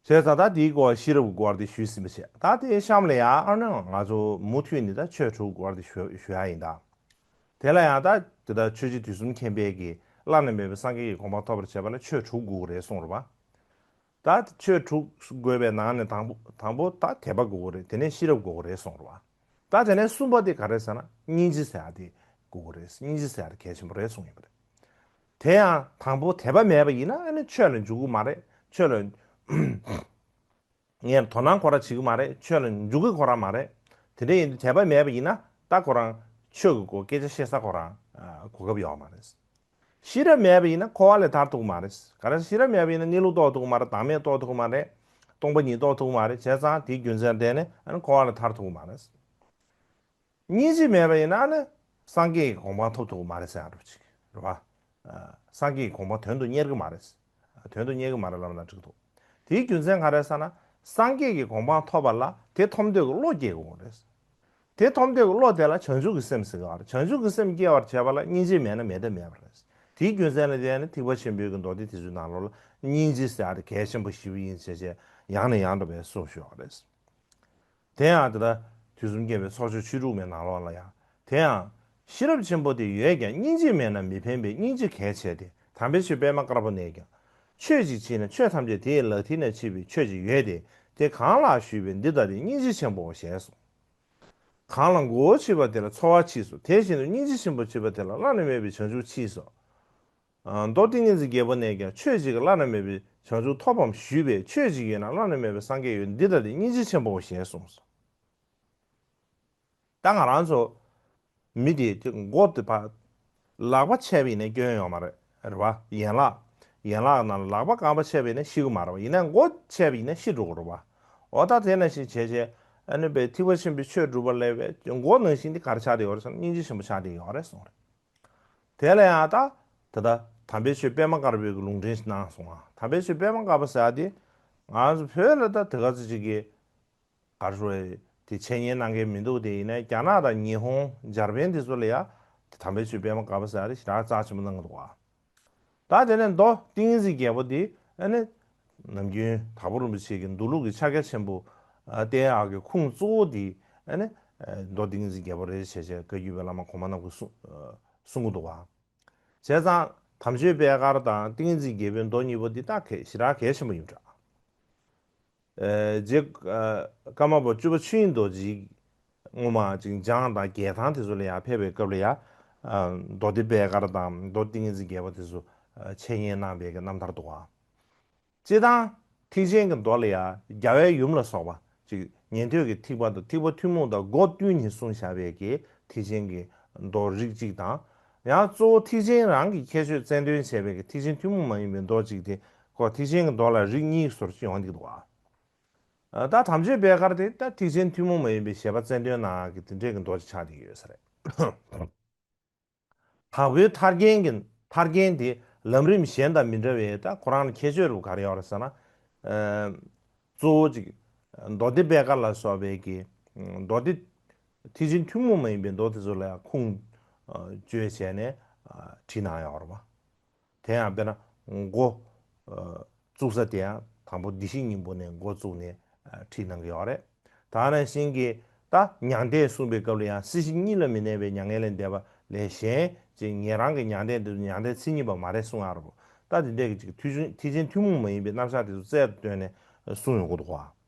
བྱས་ཙང་ད་དེའི་སྐོར་ཤེས་རབ་ཀྱི་སྐོར་དེ་ཞུས་ཟིན་པ་བྱས། ད་དེའི་གཤམ་ལ་ཡང་ཨ་ནི་ང་ཚོ་མུ་མཐུད་ནས་ད་ཆོས་དྲུག་གི་སྐོར་དེ་ཞུ་ཞུ་ཡག་ཡིན་ད། དེ་ལ་ཡང་ད་དེ་ད་ཆོས་རྗེ་དུས་གསུམ་མཁྱེན་པས་ཀྱི་བླ་ན་མེད་པའི་སངས་རྒྱས་ཀྱི་གོ་འཕང་ཐོབ་པར་བྱེད་པ་ལ་ཆོས་དྲུག་དགོས་ཀྱི་རེད་གསུངས་རེད་པ། ད་ཆོས་དྲུག་དགོས་པའི་ནང་ནས་དང་པོ་དང་པོ་ད་དད་པ་དགོས་ཀྱི་རེད། དེ་ནས་ཤེས་རབ་དགོས་ཀྱི་རེད་གསུངས་རེད་པ། ད་དེ་ནས་གསུམ་པ་དེ་ག་རེ་ཟེར་ན་སྙིང་རྗེ་ཟེར་ཡག་དེ་དགོས་ཀྱི་རེད། སྙིང་རྗེ་ཟེར་ཡག་དེ་གལ་ཆེན་པོ་རེད་གསུངས་ཡོད་པ་རེད། དེ་ཡང་དང་པོ་དད་པ་མེད་པ་ཡིན་ན་ཨ་ནི་ཆོས་ལ་འཇུག་གི་མ་རེད། ཆོས་ལ་ངས་དོ་སྣང་ཁོ་རང་བྱེད་ཀྱི་མ་རེད། ཆོས་ལ་འཇུག་གི་ཁོ་རང་མ་རེད། དེ་འདྲ་ཡིན་དུས་དད་པ་མེད་པ་ཡིན་ན་ད་ཁོ་རང་ཆོས་ཀྱི་སྐོར་སྐད་ཆ་བཤད་ས་ཁོ་རང་གོ་སྐབས་ཡོད་མ་རེད། ཤེས་རབ་མེད་པ་ཡིན་ན་འཁོར་བ་ལས་ཐར་ཐུབ་ཀྱི་མ་རེད། ག་རེ་ཟེར། ཤེས་རབ་མེད་པ་ཡིན་ན་གནས་ལུགས་རྟོགས་ཐུབ་ཀྱི་མ་རེད། བདག་མེད་རྟོགས་ཐུབ་ཀྱི་མ་རེད། སྟོང་པ་ཉིད་རྟོགས་ཐུབ་ཀྱི་མ་རེད། བྱས་ཙང་དེའི་རྒྱུ་མཚན་བརྟེན་ནས་ཨ་ནི་འཁོར་བ་ལས་ཐར་ཐུབ་ཀྱི་མ་རེད། སྙིང་རྗེ་མེད་པ་ཡིན་ན་ཨ་ནི་སངས་རྒྱས་ཀྱི་གོ་འཕང་ཐོབ་ཐུབ་ཀྱི་མ་རེད་ཟེར་ཡག་འདྲ་པོ་ཅིག་རེད་པ། སངས་རྒྱས་ཀྱི་གོ་འཕང་དོན་དུ་གཉེར་གྱི་མ་རེད། དོན་དུ་གཉེར་གྱི་མ་རེད་ལབ་ན་འགྲིག་འདུག་དེའི་རྒྱུ་མཚན་ག་རེ་ཟེར་ན། སངས་རྒྱས་ཀྱི་གོ་འཕང་ཐོབ་པ་ལ་དེ་ཐོབ་འདོད་ཀྱི་བློ་སྐྱེ་དགོས་རེད། དེ་ཐོབ་འདོད་ཀྱི་བློ་དེ་ལ་བྱང་ཆུབ་ཀྱི་སེམས་ཟེར་གྱི་ཡོད་རེད། བྱང་ཆུབ་ཀྱི་སེམས་སྐྱེ་བར་བྱེད་པ་ལ་སྙིང་རྗེ་མེད་ན་མེད་ཐབས་མེད་པ་རེད། དེའི་རྒྱུ་མཚན་ལ་བརྟེན་ནས་ཐེག་པ་ཆེན་པོའི་གི་མདོ་སྡེ་དེ་ཚོའི་ནང་ལོགས་ལ་སྙིང་རྗེ་ཟེར་ཡག་དེ་གལ་ཆེན་པོ་ཞེ་པོ་ཡིན་ཟེར་བྱས་ཡང་ནས་ཡང་དུ་བས་གསུངས་བཞག་པ་རེད། དེ་ཡང་དེ་ལྟར་དུས་གསུམ་མཁྱེན་པའི་ཚོགས་མཆོག་ཆོས་དྲུག་མའི་ནང་ལོགས་ལ་ཡང་། དེ་ཡང་ཤེས་རབ་ཆེན་པོ་དེ་ཡོད་ཀྱང་། སྙིང་རྗེ་མེད་ན་མི་ཕན་པས། སྙིང་རྗེ་གལ་ཆེ་སྟེ། དམ་པའི་ཆོས་པད་མ་དཀར་པོ་ནས་ཀྱང་། ཆོས་ཅིག་མཆིས་ན་ཆོས་ཐམས་ཅད་དེ་ཡི་ལག་མཐིལ་ན་མཆིས་པས། ཆོས་ཅིག་ཡོད་དེ། དེ་གང་ལགས་ཞུས་པས། འདི་ལྟ་སྟེ་སྙིང་རྗེ་ཆེན་པོའོ་ཞེས་སོ། གང་ལ་མགོ་བོ་མཆིས་པ་དེ་ལ་འཚོ་བ་མཆིས་སོ། དེ་བཞིན་དུ་སྙིང་རྗེ་ཆེན་པོ་མཆིས་པ་དེ་ལ་བླ་ན་མེད་པའི་བྱང་ཆུབ་མཆིས་སོ། མདོ་ཏིང་ངེ་འཛིན་རྒྱལ་པོ་ནས་ཀྱང་། ཆོས་ཅིག་གིས་བླ་ན་མེད་པའི་བྱང་ཆུབ་ཐོབ་བམ་ཞུས་པས། ཆོས་ཅིག་ཡོད་ན་བླ་ན་མེད་པའི་སངས་རྒྱས་ཡོད། འདི་ལྟ་སྟེ་སྙིང་རྗེ་ཆེན་པོའོ་ཞེས་གསུངས་སོ། ད་ང་རང་ཚོ་མི་དེ་དེ་མགོ་དེ་ཕར་ལག་པ་ཆད་པ་ཡིན་ན་སྐྱོན་ཡོད་མ་རེད། རེད་པ། ཡན་ལག་ཡན་ལག་ནང་ལ་ལག་པ་རྐང་པ་ཆད་པ་ཡིན་ན་ཤི་གི་མ་རེད་པ། ཡིན་ན་མགོ་ཆད་པ་ཡིན་ན་ཤི་འགྲོ་གི་རེད་པ། འོ་ད་དེ་ནང་བཞིན་བྱས་བྱས་ཨ་ནི་པའི་ཐེག་པ་ཆེན་པོའི་ཆོས་སྒྲུབ་པ་ལས་པའི་མགོ་ནང་བཞིན་དེ་ག་རེ་ཆགས་བསྡད་ཡོད་རེད་ཟེར་ན་སྙིང་རྗེ་ཆེན་པོ་ཆགས་བསྡད་ཡོད་རེད་གསུངས་རེད། དེ་ལ་ཡང་ད་དེ་ལྟར་དམ་པའི་ཆོས་པད་མ་དཀར་པོའི་གི་ལུང་འདྲེན་ཞིག་གནང་སོང་ང་། དམ་པའི་ཆོས་པད་མ་དཀར་པོ་ཟེར་ཡག་དེ་ང་ཚོ་བོད་ལ་ད་དེ་ག་ཚོད་ཅིག་གི་ག་རེ་ཟེར་དེ་འཆད་ཉན་གནང་མཁན་མི་འདུག་དེ་ཡིན་ན་རྒྱ་ནག་དང་ཉི་ཧོང་འཇར་པན་དེ་ཚོ་ལ་ཡང་དེ་དམ་པའི་ཆོས་པད་མ་དཀར་པོ་ཟེར་ཡག་དེ་ཞེ་དྲག་རྩ་ཆེན་པོ་གནང་གི་འདུག་ཨ། ད་དེ་ནས་མདོ་ཏིང་ངེ་འཛིན་རྒྱལ་པོ་དེ་ཨ་ནི་ནམ་རྒྱུན་དྭགས་པོ་རིན་པོ་ཆེ་གི་མདོ་ལུགས་ཀྱི་ཕྱག་རྒྱ་ཆེན་པོ་བསྟན་ཡག་གི་ཁུངས་གཙོ་བོ་དེ་ཨ་ནི་མདོ་ཏིང་ངེ་འཛིན་རྒྱལ་པོ་རེད་ཅེས་བྱས་བཀའ་བརྒྱུད་པའི་བླ་མ་གོང་མ་རྣམས་ཀྱིས་གསུང་གསུང་གི་འདུག་བ། བྱས་ཙང་དམ་ཆོས་པད་དཀར་དང་ཏིང་ངེ་འཛིན་རྒྱལ་པོའི་མདོ་གཉིས་པོ་འདི་ད་གལ་ཞེ་དྲག་གལ་ཆེན་པོ་ཡིན་འདྲ། རྗེ་ཀརྨ་པ་བཅུ་པ་ཆོས་དབྱིངས་རྡོ་རྗེ་སྔོན་མ་ཅིག་འཇང་དང་རྒྱལ་ཐང་དེ་ཚོ་ལ་ཡང་ཕེབས་པའི་སྐབས་ལ་ཡང་མདོ་སྡེ་པད་དཀར་དང་མདོ་ཏིང་ངེ་འཛིན་རྒྱལ་པོ་དེ་ཚོ་འཆད་ཉན་གནང་བའི་གི་རྣམ་ཐར་འདུག་བ། སྤྱིར་བཏང་ཐེག་ཆེན་གྱི་མདོ་ལ་ཡང་རྒྱལ་བའི་ཡུམ་ལ་སོགས་པ་ཅིག་ཉན་ཐོས་ཀྱི་ཐེག་པ་དང་ཐེག་པ་ཐུན་མོང་དང་སྒོ་བསྟུན་ནས་གསུངས་བཞག་པའི་གི་ཐེག་ཆེན་གྱི་མདོ་རིགས་གཅིག་དང་། ཡང་གཙོ་བོ་ཐེག་ཆེན་རང་གི་ཁྱད་ཆོས་རྩལ་འདོན་བྱས་པའི་གི་ཐེག་ཆེན་ཐུན་མོང་མ་ཡིན་པའི་མདོ་གཅིག་དེ་ཁོ་ཐེག་ཆེན་གྱི་མདོ་ལ་རིགས་གཉིས་སོར་ཅིག་ཡོང་གི་འདུག་བ། ད་དམ་ཆོས་པད་དཀར་དེ་ད་ཐེག་ཆེན་ཐུན་མོང་མ་ཡིན་པའི་བཞེད་པ་རྩལ་འདོན་ནང་གི་དེ་འདྲས་ཀྱི་མདོ་ཅིག་ཆགས་བསྡད་ཡོད་ས་རེད། དྭགས་པོའི་ཐར་རྒྱན་གྱི་ཐར་རྒྱན་དེ་ལམ་རིམ་གཞན་དང་མི་འདྲ་བའི་ད་ཁོ་རང་ལ་ཁྱད་ཆོས་རུ་ག་རེ་ཡོད་རེད་ཟེར་ན། གཙོ་བོ་གཅིག་མདོ་སྡེ་པད་དཀར་ལ་སོགས་པའི་གི་མདོ་སྡེ་ཐེག་ཆེན་ཐུན་མོང་མ་ཡིན་པའི་མདོ་དེ་ཚོ་ལ་ཡང་ཁུངས་བཅོལ་བྱས་ནས་བྲིས་གནང་ཡོད་རེད་པ། དེ་ཡང་དཔེར་ན་འགོ་བཙུགས་ས་དེ་ཡང་དང་པོ་བདེ་གཤེགས་སྙིང་པོ་ནས་འགོ་བཙུགས་ནས་བྲིས་གནང་གི་ཡོད་རེད། ད་ནང་བཞིན་གྱི་ད་མྱང་འདས་གསུངས་པའི་སྐབས་ལ་ཡང་སྲིད་ཞི་གཉིད་ལ་མི་གནས་པའི་མྱ་ངན་ལས་འདས་པ་ལས་གཞན་ཅིག་ཉན་རང་གི་མྱང་འདས་འདི་མྱང་འདས་མཚན་ཉིད་པ་མ་རེད་གསུང་ཡག་རེད་པ། ད་དེ་འདྲས་ཀྱི་ཅིག་ཐེག་ཆེན་ཐེག་ཆེན་ཐུན་མོང་མ་ཡིན་པའི་རྣམ་གཞག་དེ་ཚོ་རྩལ་དུ་བཏོན་ནས་གསུངས་ཡོང་གི་འདུག་ག།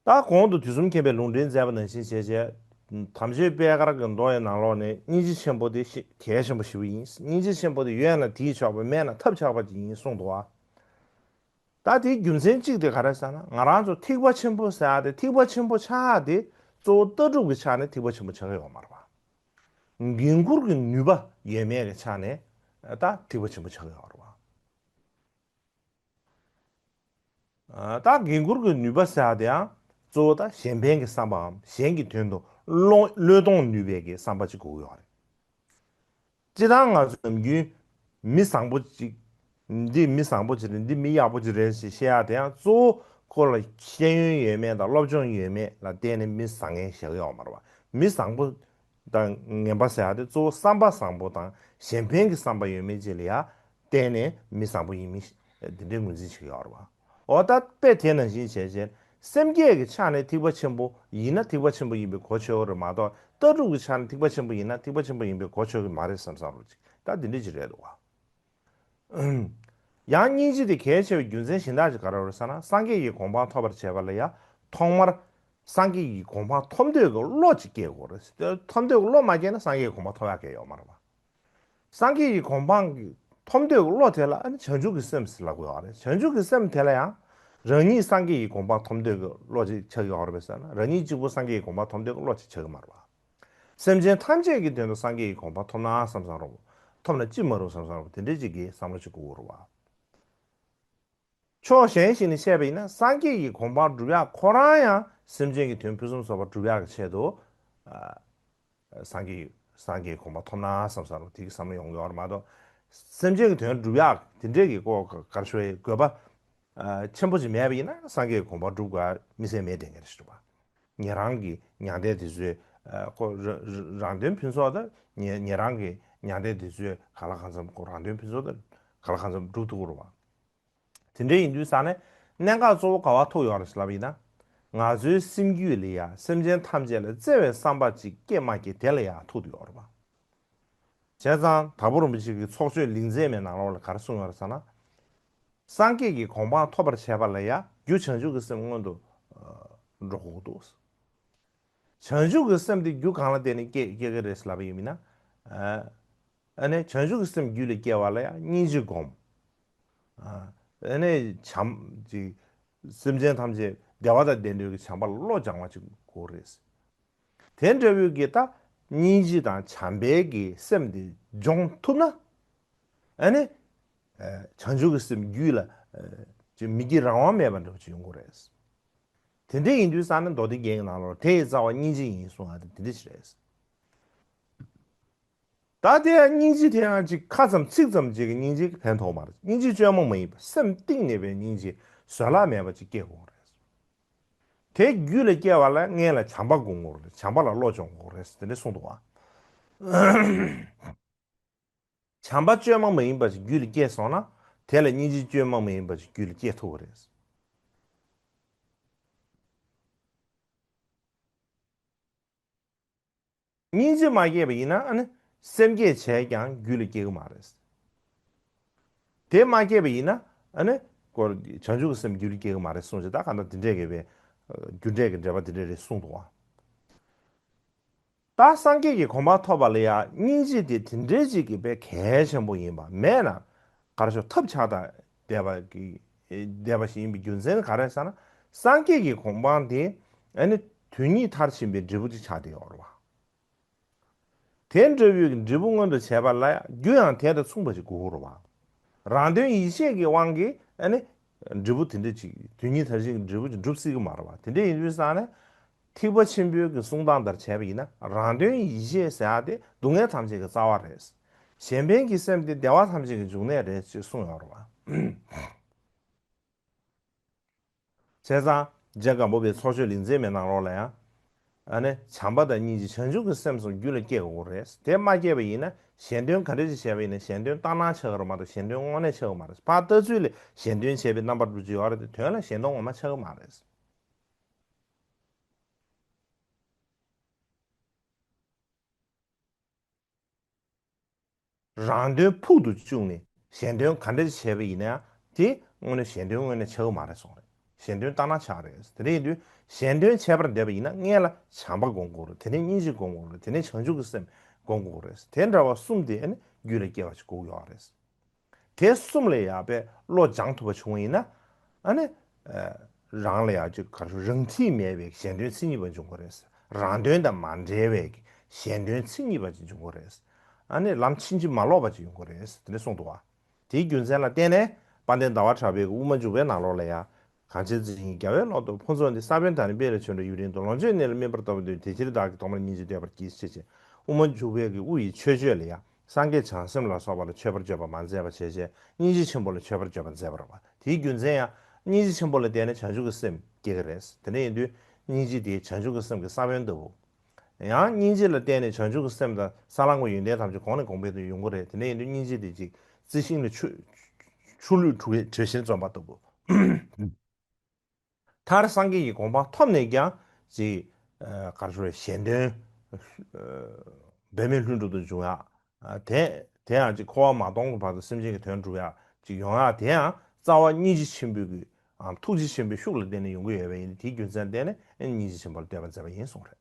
ད་གོང་དུ་དུས་གསུམ་མཁྱེན་པས་ལུང་འདྲེན་མཛད་པ་ནང་བཞིན་བྱས་བྱས། དམ་ཆོས་པད་དཀར་གྱི་མདོ་ཡི་ནང་ལོགས་ནས་སྙིང་རྗེ་ཆེན་པོ་དེ་ཤི་གལ་ཆེན་པོ་ཞེ་པོ་ཡིན། སྙིང་རྗེ་ཆེན་པོ་དེ་ཡོད་ན་དེས་ཆོག་པ་མེད་ན་ཐབས་ཆག་པ་ཅིག་ཡིན་གསུངས་འདུག་བ། ད་དེའི་རྒྱུ་མཚན་གཅིག་དེ་ག་རེ་ཟེར་ན། ང་རང་ཚོ་ཐེག་པ་ཆེན་པོ་ཟེར་ཡག་དེ་ཐེག་པ་ཆེན་པོ་ཆགས་ཡག་དེ་གཙོ་བོ་ལྟ་གྲུབ་ཀྱི་ཆ་ནས་ཐེག་པ་ཆེན་པོ་ཆགས་ཀྱི་ཡོད་མ་རེད་པ། འགན་འཁུར་གྱི་ནུས་པ་ཡོད་མེད་ཀྱི་ཆ་ནས་ད་ཐེག་པ་ཆེན་པོ་ཆགས་ཡོད་རེད་བ། ད་འགན་འཁུར་གྱི་ནུས་པ་ཟེར་ཡ་དེའང་གཙོ་བོ་ད་གཞན་ཕན་གྱི་བསམ་པའམ་གཞན་གྱི་དོན་དུ་བློ་བློས་གཏོང་ནུས་པའི་གི་བསམ་པ་ཅིག་དགོས་ཀྱི་ཡོད་རེད། སྤྱིར་བཏང་ང་ཚོ་ནམ་རྒྱུན་མི་བཟང་པོ་ཅིག་འདི་མི་བཟང་པོ་ཅིག་རེད། འདི་མི་ཡག་པོ་ཅིག་རེད་ཞེས་བཤད་ཡ་དེའང་གཙོ་བོ་ཁོ་ལ་ཤེས་ཡོན་ཡོད་མེད་དང་སློབ་སྦྱོང་ཡོད་མེད་ལ་བལྟས་ནས་མི་བཟང་ངན་བཞག་ཡོད་མ་རེད་བ། མི་བཟང་པོ་དང་ངན་པ་ཟེར་ཡ་དེ་གཙོ་བོ་བསམ་པ་བཟང་པོ་དང་གཞན་ཕན་གྱི་བསམ་པ་ཡོད་མེད་ཅིག་ལ་ཡ་བལྟས་ནས་མི་བཟང་པོ་ཡིན་མིན་འདི་འདྲའི་ངོས་འཛིན་བྱེད་ཀྱི་ཡོད་རེད་བ། འོ་ད་དཔེ་དེ་ནང་བཞིན་བྱས་བྱས་སེམས་བསྐྱེད་ཀྱི་ཆ་ནས་ཐེག་པ་ཆེན་པོ་ཡིན་ན་ཐེག་པ་ཆེན་པོ་ཡིན་པའི་གོ་ཆོད་ཀྱི་རེད་མ་གཏོགས། ལྟ་གྲུབ་ཀྱི་ཆ་ནས་ཐེག་པ་ཆེན་པོ་ཡིན་ན་ཐེག་པ་ཆེན་པོ་ཡིན་པའི་གོ་ཆོད་ཀྱི་མ་རེད་བསམ་བསམ་རོགས་ཅིག་ད་འདི་འདྲ་ཅིག་རེད་འདུག་བ། ཡང་སྙིང་རྗེ་དེ་གལ་ཆེ་བའི་རྒྱུ་མཚན་གཞན་དག་ཅིག་ག་རེ་རེད་ཟེར་ན། སངས་རྒྱས་ཀྱི་གོ་འཕང་ཐོབ་པར་བྱེད་པ་ལ་ཡང་ཐོག་མར་སངས་རྒྱས་ཀྱི་གོ་འཕང་ཐོབ་འདོད་ཀྱི་བློ་ཅིག་སྐྱེ་དགོས་རེད། ཐོབ་འདོད་ཀྱི་བློ་མ་སྐྱེས་ན་སངས་རྒྱས་ཀྱི་གོ་འཕང་ཐོབ་ཡག་གང་ཡང་ཡོད་མ་རེད་བ། སངས་རྒྱས་ཀྱི་གོ་འཕང་གི་ཐོབ་འདོད་ཀྱི་བློ་དེ་ལ་ཨ་ནི་བྱང་ཆུབ་ཀྱི་སེམས་ཟེར་ལབ་དགོས་པ་རེད། བྱང་ཆུབ་ཀྱི་སེམས་དེ་ལ་ཡང་རང་ཉིད་སངས་རྒྱས་ཀྱི་གོ་འཕང་ཐོབ་འདོད་ཀྱི་བློ་ཅིག་ཆགས་ཀྱི་ཡོད་རེད་པས་ཟེར་ན། རང་ཉིད་གཅིག་པུ་སངས་རྒྱས་ཀྱི་གོ་འཕང་ཐོབ་འདོད་ཀྱི་བློ་ཅིག་ཆགས་ཀྱི་མ་རེད་པ། སེམས་ཅན་ཐམས་ཅད་ཀྱི་དོན་དུ་སངས་རྒྱས་ཀྱི་གོ་འཕང་ཐོབ་ན་བསམ་བསམ་རུང་། ཐོབ་ན་ཅི་མ་རུང་བསམ་བསམ་རུང་། དེ་འདྲའི་ཅིག་གི་བསམ་བློ་ཅིག་དགོས་ཀྱི་རེད་པ། ཕྱོགས་གཞན་ཞིག་ནས་བཤད་པ་ཡིན་ན། སངས་རྒྱས་ཀྱི་གོ་འཕང་སྒྲུབ་ཡག་ཁོ་རང་ཡང་སེམས་ཅན་གྱི་དོན་ཕུན་སུམ་ཚོགས་པ་སྒྲུབ་ཡག་གི་ཆེད་དུ། ཨ། སངས་རྒྱས་སངས་རྒྱས་གོ་འཕང་ཐོབ་ན་བསམ་བསམ་རུང་དེ་གི་བསམ་བློ་ཡོང་གི་ཡོད་རེད་མ་གཏོགས། སེམས་ཅན་གྱི་དོན་སྒྲུབ་ཡག་དེ་འདྲས་ཀྱི་ཀོ་ག་རེ་ཞུ་ཡག་དགོས་པ་ཆེན་པོ་ཅིག་མེད་པ་ཡིན་ན། སངས་རྒྱས་གོ་འཕང་སྒྲུབ་དགོས་མི་སེམས་མེད་དྲན་གྱི་རེད་ཞུ་བ། ཉན་རང་གི་མྱང་འདས་དེ་ཚོའི་ཨ་ཁོ་ར་ར་རང་དོན་ཕུན་ཚོགས་དང་ཉན་ཉན་རང་གི་མྱང་འདས་དེ་ཚོའི་གང་ལ་གང་འཚམ་ཁོ་རང་དོན་ཕུན་ཚོགས་དང་གང་ལ་གང་འཚམ་སྒྲུབ་ཐུབ་ཀྱི་རེད་བ། དེ་འདྲ་ཡིན་དུས་ཙང་ནས་གནད་འགག་གཙོ་བོ་ག་པར་ཐུག་ཡོད་རེད་ལབ་ཡིན་ན། ང་ཚོའི་སེམས་རྒྱུད་ལ་ཡ་སེམས་ཅན་ཐམས་ཅད་ལ་བརྩེ་བའི་བསམ་པ་ཅིག་སྐྱེ་མ་སྐྱེ་དེ་ལ་ཡ་ཐུག་ཏུ་ཡོད་རེད་པ། བྱས་ཙང་དྭགས་པོ་རིན་པོ་ཆེ་གི་ཚོགས་ཆོས་ལེགས་མཛེས་མའི་ནང་ལོགས་ལ་ག་རེ་གསུངས་ཡོད་རེད་ཟེར་ན། སངས་རྒྱས་ཀྱི་གོ་འཕང་ཐོབ་པར་བྱེད་པ་ལ་ཡ་རྒྱུ་བྱང་ཆུབ་ཀྱི་སེམས་སྔོན་དུ་འགྲོ་དགོས་འདུག། བྱང་ཆུབ་ཀྱི་སེམས་དེ་རྒྱུ་གང་ལ་བརྟེན་ནས་སྐྱེ་སྐྱེ་གི་རེད་ལབ་པ་ཡིན་ན། ཨ་ནི་བྱང་ཆུབ་ཀྱི་སེམས་རྒྱུད་ལ་སྐྱེ་བ་ལ་ཡང་སྙིང་རྗེ་སྒོམ། ཨ་ནི་བྱམས་ཅིག་སེམས་ཅན་ཐམས་ཅད་བདེ་བ་དང་ལྡན་འདོད་ཀྱི་བྱམས་པ་ལ་བློ་སྦྱང་བ་ཅིག་དགོས་རེད། དེ་འདྲ་བོའི་གི་ད་སྙིང་རྗེ་དང་བྱམས་པའི་གི་སེམས་དེ་སྦྱོང་ཐུབ་ན། ཨ་ནི་བྱང་ཆུབ་ཀྱི་སེམས་རྒྱུད་ལ་ཅིག་མི་སྐྱེ་རང་དབང་མེད་པ་འདྲ་བོ་ཅིག་ཡོང་གི་རེད། དེ་འདྲ་ཡིན་དུས་ཙང་ནས་མདོ་སྡེ་རྒྱན་གྱི་ནང་ལོགས་དེ་ཡི་རྩ་བ་སྙིང་རྗེ་ཡིན་གསུངས་ཡ་དེ་དེ་འདྲ་ཞིག་རེད། ད་དེ་ཡང་སྙིང་རྗེ་དེ་ཡང་ཅིག་ཁ་ཙམ་ཚིག་ཙམ་ཅིག་གི་སྙིང་རྗེ་གི་ཕན་ཐོགས་མ་རེད། སྙིང་རྗེ་བཅོས་མ་མ་ཡིན་པ་སེམས་གཏིང་ནས་པའི་སྙིང་རྗེ་བཟོད་གླགས་མེད་པ་ཅིག་སྐྱེ་དགོས་རེད། དེ་རྒྱུད་ལ་སྐྱེ་བ་ལ་སྔོན་ལ་བྱམས་པ་སྒོམ་དགོས་རེད། བྱམས་པ་ལ་བློ་སྦྱོང་དགོས་རེད་དེ་འདྲ་གསུངས་འདུག་བ། བྱམས་པ་བཅོས་མ་མ་ཡིན་པ་ཞིག་རྒྱུད་ལ་སྐྱེས་སོང་ན། དེ་ལ་སྙིང་རྗེ་བཅོས་མ་མ་ཡིན་པ་ཞིག་རྒྱུད་ལ་སྐྱེ་ཐུབ་པ་རེད། སྙིང་རྗེ་མ་སྐྱེས་པ་ཡིན་ན་ཨ་ནི་སེམས་བསྐྱེད་བྱས་ཀྱང་རྒྱུད་ལ་སྐྱེ་གི་མ་རེད། དེ་མ་སྐྱེས་པ་ཡིན་ན་ཨ་ནི་ཀོ་བྱང་ཆུབ་ཀྱི་སེམས་རྒྱུད་ལ་སྐྱེ་གི་མ་རེད་གསུངས་ཅིག་ད་ག་འདྲ་དེ་འདྲས་ཀྱི་བའི་རྒྱུ་འབྲས་ཀྱི་འབྲེལ་པ་དེ་འདྲས་རེད་གསུངས་འདུག་བ། ད་སངས་རྒྱས་ཀྱི་གོ་འཕང་ཐོབ་པ་ལ་ཡང་སྙིང་རྗེ་དེ་དེ་འདྲའི་ཅིག་གི་དཔེ་གལ་ཆེན་པོ་ཡིན་པ་མེད་ན། ག་རེ་ཞུ་ཐབས་ཆག་དང་བསྡད་པ་གི་བསྡད་པ་ཞིག་ཡིན་པའི་རྒྱུ་མཚན་ག་རེ་ཟེར་ན། སངས་རྒྱས་ཀྱི་གོ་འཕང་དེ་ཨ་ནི་དོན་གཉིས་མཐར་ཕྱིན་པའི་འབྲས་བུ་ཅིག་ཆགས་བསྡད་ཡོད་རེད་བ། དེ་འདྲ་བོའི་འབྲས་བུ་མངོན་དུ་བྱས་པ་ལ་རྒྱུ་ཡང་དེ་དང་མཚུངས་པ་ཞིག་དགོས་ཀྱི་རེད་བ། རང་དོན་ཡིད་བྱེད་ཀྱི་དབང་གིས་ཨ་ནི་འབྲས་བུ་དེ་འདྲ་ཅིག་དོན་གཉིས་མཐར་ཕྱིན་གྱི་འབྲས་བུ་ཅིག་འགྲུབ་སྲིད་ཀྱི་མ་རེད་བ། དེ་འདྲ་ཡིན་དུས་ཙང་ནས་ཐེག་པ་ཆེན་པོའི་གི་གསུང་སྟངས་ལྟར་བྱས་པ་ཡིན་ན། རང་དོན་ཡིད་བྱེད་ཟེར་ཡ་དེ་སྡུག་བསྔལ་ཐམས་ཅད་ཀྱི་རྩ་བ་རེད། གཞན་ཕན་གྱི་སེམས་དེ་བདེ་བ་ཐམས་ཅད་ཀྱི་འབྱུང་གནས་རེད་ཅེས་གསུངས་ཡོད་རེད་བ། བྱས་ཙང་རྗེ་སྒམ་པོ་པའི་ཚོགས་ཆོས་ལེགས་མཛེས་མའི་ནང་ལོགས་ལ་ཡང་། ཨ་ནི་བྱམས་པ་དང་སྙིང་རྗེ་བྱང་ཆུབ་ཀྱི་སེམས་གསུམ་རྒྱུད་ལ་སྐྱེ་དགོས་རེད། དེ་མ་སྐྱེས་པ་ཡིན་ན་གཞན་དོན་ག་འདྲ་ཞིག་བྱས་པ་ཡིན་ན་གཞན་དོན་ལྟར་སྣང་ཆགས་ཀྱི་རེད་མ་གཏོགས་གཞན་དོན་དངོས་གནས་ཆགས་ཀྱི་མ་རེད། ཕར་ལྟ་ཚུལ་ལ་གཞན་དོན་བྱས་པའི་རྣམ་པ་འདྲ་ཅིག་ཡོད་རེད་དེ་དོན་ལ་གཞན་དོན་ངོ་མ་ཆགས་ཀྱི་མ་རེད། རང་དོན་ཕུག་ཏུ་བཅུག་ནས་གཞན་དོན་ག་འདྲ་བྱས་པ་ཡིན་ན་ཡང་དེ་དངོས་གནས་གཞན་དོན་དངོས་གནས་ཆགས་ཀྱི་མ་རེད་གསུངས་རེད། གཞན་དོན་ལྟར་སྣང་ཆགས་རེད། དེ་འདྲ་ཡིན་དུས་གཞན་དོན་བྱེད་པར་འདོད་པ་ཡིན་ན་སྔོན་ལ་བྱམས་པ་སྒོམ་དགོས་རེད། དེ་ནས་སྙིང་རྗེ་སྒོམ་དགོས་རེད། དེ་ནས་བྱང་ཆུབ་ཀྱི་སེམས་སྒོམ་དགོས་རེད། དེ་འདྲ་བ་གསུམ་དེ་ཨ་ནི་རྒྱུད་ལ་སྐྱེ་བ་ཞིག་དགོས་ཡོད་རེད། དེ་གསུམ་ལ་ཡག་པའི་བློ་སྦྱང་ཐུབ་པ་བྱུང་བ་ཡིན་ན་ཨ་ནི་རང་ལ་ཡག་ཅིག་ག་རེ་ཞུ་རང་འཁྲིས་མེད་པའི་གཞན་དོན་མཚན་ཉིད་པ་འབྱུང་གི་རེད། རང་དོན་དང་མ་འབྲེལ་བའི་ གཞན་དོན་མཚན་ཉིད་པ་ཅིག་འབྱུང་གི་རེད། ཨ་ནི་ལམ་ཕྱིན་ཅི་མ་ལོག་པ་ཅིག་ཡོང་གི་རེད། དེ་འདྲ་གསུངས་འདུག་བ། དེའི་རྒྱུ་མཚན་ལ་བརྟེན་ནས་དཔལ་ལྡན་ཟླ་བ་གྲགས་པའི་དབུ་མ་འཇུག་པའི་ནང་ལོགས་ལ་ཡང་། གངས་ཅན་འཛིན་རྒྱལ་བའི་ཀློང་དུ། ཕུན་ཚོགས་འདི་ས་བོན་དང་ནི། སྤེལ་ལ་བྱོན་འགྲོ་ཡུན་རིང་དུ། ལོངས་སྤྱོད་གནས་ལ་སྨིན་པར་བལྟ་བར་འདོད། དེ་ཕྱིར་བདག་གིས་ཐོག་མར་སྙིང་རྗེ་བསྟོད་པར་བགྱི། ཞེས་བྱས། དབུ་མ་འཇུག་པའི་གི་དབུ་ཡི་མཆོད་བརྗོད་ལ་ཡང་། སངས་རྒྱས་བྱང་སེམས་ལ་སོགས་པ་ལ་མཆོད་པར་བརྗོད་པ་མ་མཛད་པ་བྱས་བྱས། སྙིང་རྗེ་ཆེན་པོ་ལ་མཆོད་པར་བརྗོད་པ་མཛད་པ་རེད་བ། དེའི་རྒྱུ་མཚན་ཡང་། སྙིང་རྗེ་ཆེན་པོ་ལ་བརྟེན་ནས་བྱང་ཆུབ་ཀྱི་སེམས་སྐྱེ་གི་རེད། དེ་འདྲ་ཡིན་དུས་སྙིང་རྗེ་དེ་བྱང་ཆུབ་ཀྱི་སེམས་ཀྱི་ས་བོན་ལྟ་བུ། ཡང་སྙིང་རྗེ་ལ་བརྟེན་ནས་བྱང་ཆུབ་ཀྱི་སེམས་དང་ས་བསླང་གི་ཡོན་ཏན་ཐམས་ཅད་གོང་ནས་གོང་འཕེལ་དུ་ཡོང་གི་རེད། དེ་འདྲ་ཡིན་དུས་སྙིང་རྗེ་དེ་ཅིག་རྩི་ཤིང་ལ་ཆུ་ཆུ་ལུད་དྲོད་དྲོད་གཤེར་འཛོམས་པ་ལྟ་བུ། མཐར་སངས་རྒྱས་ཀྱི་གོ་འཕང་ཐོབ་ནས་ཀྱང་ཅིག་ཨ་ག་རེ་ཞུ་རེད། གཞན་དོན་ཨ་འབད་མེད་ལྷུན་གྲུབ་ཏུ་འབྱུང་ཡག་ཨ་དེ་དེ་ཡང་ཅིག་འཁོར་བ་མ་སྟོངས་ཀྱི་བར་དུ་སེམས་ཅན་གྱི་དོན་སྒྲུབ་ཡག་ཅིག་ཡོང་ཡག་དེ་ཡང་རྩ་བ་སྙིང་རྗེ་ཆེན་པོའི་གི་ཨ་ཐུགས་རྗེ་ཆེན་པོའི་ཤུགས་ལ་བརྟེན་ནས་ཡོང་གི་ཡོད་པ་ཡིན། དེའི་རྒྱུ་མཚན་བརྟེན་ནས་སྙིང་རྗེ་ཆེན་པོ་ལ་བསྟོད་པ་མཛད་པ་ཡིན་གསུངས་རེད།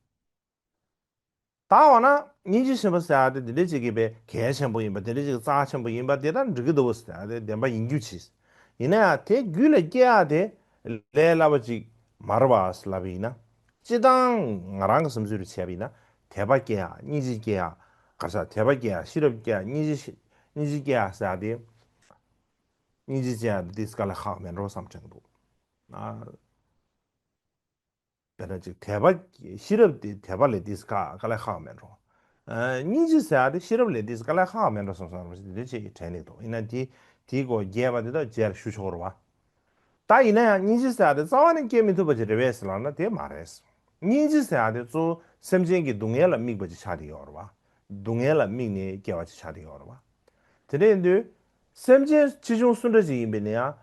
ད་འོ་ན་སྙིང་རྗེ་ཆེན་པོ་ཟེར་ཡག་དེ་འདི་འདྲ་ཅིག་གི་པའི་གལ་ཆེན་པོ་ཡིན་པ། འདི་འདྲ་ཅིག་རྩ་ཆེན་པོ་ཡིན་པ་དེ་དང་འགྲིག་གི་འདུག་ཟེར་ཡག་དེ་བདེན་པ་ཡིན་རྒྱུ་ཅིག་ཡིན་ན་ཡང་དེ་རྒྱུད་ལ་སྐྱེ་ཡག་དེ་ལས་སླ་བ་ཅིག་མ་རེད་བ་ལབ་པ་ཡིན་ན། སྤྱིར་བཏང་ང་རང་གི་བསམ་ཚུལ་རེ་བྱས་པ་ཡིན་ན། དད་པ་སྐྱེ་ཡག་སྙིང་རྗེ་སྐྱེ་ཡག་ག་ས་དད་པ་སྐྱེ་ཡག་ཤེས་རབ་སྐྱེ་ཡག་སྙིང་རྗེ་ཤེས་སྙིང་རྗེ་སྐྱེ་ཡག་ཟེར་ཡག་དེ། སྙིང་རྗེ་སྐྱེ་ཡག་དེ་དཀའ་ལས་ཁག་མེད་འགྲོ་བསམ་དྲན་གྱི་འདུག་ཨ། དཔེར་ན་ཅིག་དད་པ། ཤེས་རབ་དེ་དད་པ་ལས་དེ་དཀའ་དཀའ་ལས་ཁག་མེད་འགྲོ། ཨ་སྙིང་རྗེ་ཟེར་ཡག་དེ་ཤེས་རབ་ལས་དེ་དཀའ་ལས་ཁག་མེད་འགྲོ་བསམ་བསམ་རེད། དེ་འདྲ་བྱས་ཀྱི་དྲན་ནས་འདུག་ཡིན་ན་དེ་དེའི་སྐོར་རྒྱས་པ་དེ་དག་རྗེས་ལ་ཞུ་ཆོག་རེད་བ། ད་ཡིན་ན་ཡང་སྙིང་རྗེ་ཟེར་ཡག་དེ་རྩ་བ་ནས་སྐྱེ་མི་ཐུབ་པ་ཅིག་རེད་པས་ཟེར་ལབ་ན་དེ་མ་རེད། སྙིང་རྗེ་ཟེར་ཡག་དེ་གཙོ་བོ་སེམས་ཅན་གྱི་སྡུག་བསྔལ་ལ་དམིགས་པ་ཅིག་ཆགས་བསྡད་ཡོད་རེད་བ། སྡུག་བསྔལ་ལ་དམིགས་ནས་སྐྱེ་བ་ཅིག་ཆགས་བསྡད་ཡོད་རེད་བ། དེ་འདྲ་ཡིན་དུས། སེམས་ཅན་ཆེ་ཆུང་སུ་འདྲ་ཅིག་ཡིན་པ་ཡིན་ན་ཡང་།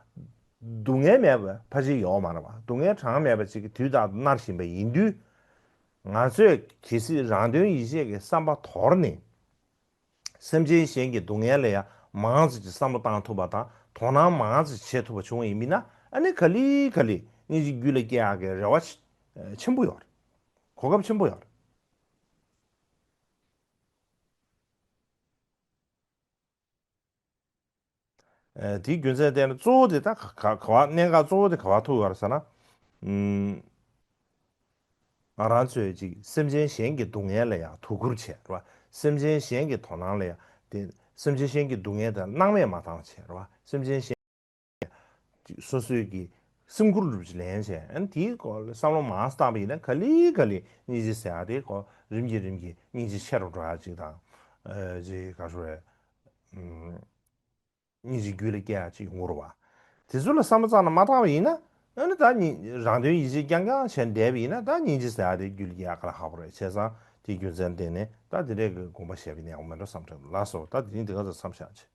སྡུག་བསྔལ་མེད་པ་ཕལ་ཆེར་ཡོད་མ་རེད་བ། སྡུག་བསྔལ་གྲངས་མེད་པ་ཅིག་གིས་དུས་རྟག་ཏུ་མནར་བཞིན་པ་ཡིན་དུས། ང་ཚོས་གལ་སྲིད་རང་དོན་ཡིད་བྱེད་ཀྱི་བསམ་པ་དོར་ནས། སེམས་ཅན་གཞན་གྱི་སྡུག་བསྔལ་ལ་ཡང་མང་ཙམ་ཅིག་བསམ་བློ་བཏང་ཐུབ་པ་དང་དོ་སྣང་མང་ཙམ་བྱེད་ཐུབ་པ་བྱུང་བ་ཡིན་པ་ཡིན་ན། ཨ་ནི་ག་ལེ་ག་ལེ་སྙིང་རྗེ་རྒྱུད་ལ་སྐྱེ་ཡག་གི་རེ་བ་ཆེ་ཆེན་པོ་ཡོད་རེད། གོ་སྐབས་ཆེན་པོ་ཡོད་རེད། ཨ་དེའི་རྒྱུ་མཚན་བལྟས་ན་གཙོ་བོ་དེ་ད་ག་ག་ག་བ་གནད་འགག་གཙོ་བོ་དེ་ག་བ་ཐུག་ཡོད་རེད་ཟེར་ན། ཨུམ། ང་རང་ཚོས་ཅིག་སེམས་ཅན་གཞན་གྱི་སྡུག་བསྔལ་ལ་ཡང་དོ་ཁུར་བྱས་རེད་བ། སེམས་ཅན་གཞན་གྱི་དོ་སྣང་ལ་ཡང་དེ་སེམས་ཅན་གཞན་གྱི་སྡུག་བསྔལ་དེ་སྣང་མེད་མ་བཏང་བྱས་རེད་བ། སེམས་ཅན་གཞན་ཅིག་སོ་སོའི་གི་སེམས་ཁུར་སྒྲུབ་ཅིག་ལེན་བྱས། ཨ་ནི་དེའི་སྐོར་ལ་བསམ་བློ་མང་ཙམ་བཏང་པ་ཡིན་ན་ག་ལེ་ག་ལེ་སྙིང་རྗེ་ཟེར་ཡག་དེ་ཁོ་རིམ་གྱིས་རིམ་གྱིས་སྙིང་རྗེ་ཆེ་རུ་འགྲོ་ཡག་ཅིག་དང་། ཨ་ཅིག་ག་ཞུ་རེད། ཨུམ། སྙིང་རྗེ་རྒྱུད་ལ་སྐྱེ་ཡག་ཅིག་ཡོང་གི་རེད་བ། དེ་ཚོ་ལ་བསམ་བློ་རྩ་ནས་མ་བཏང་བ་ཡིན་ན། ཨ་ནི་ད་སྙིང་རང་དོན་ཡིད་བྱེད་རྐྱང་རྐྱང་བྱས་བསྡད་པ་ཡིན་ན། ད་སྙིང་རྗེ་ཟེར་ཡག་དེ་རྒྱུད་ལ་སྐྱེ་ཡག་དཀའ་ལས་ཁག་པོ་རེད། བྱས་ཙང་དེའི་རྒྱུ་མཚན་བརྟེན་ནས་ད་དེ་འདྲའི་གི་དགོངས་པ་བཞེས་པ་ཡིན་ན་ཡག་པོ་མེད་འགྲོ་བསམ་དྲན་འདུག་ལགས་སོ། ད་དེ་རིང་འདི་ག་ཚོད་མཚམས་བཞག་བྱས།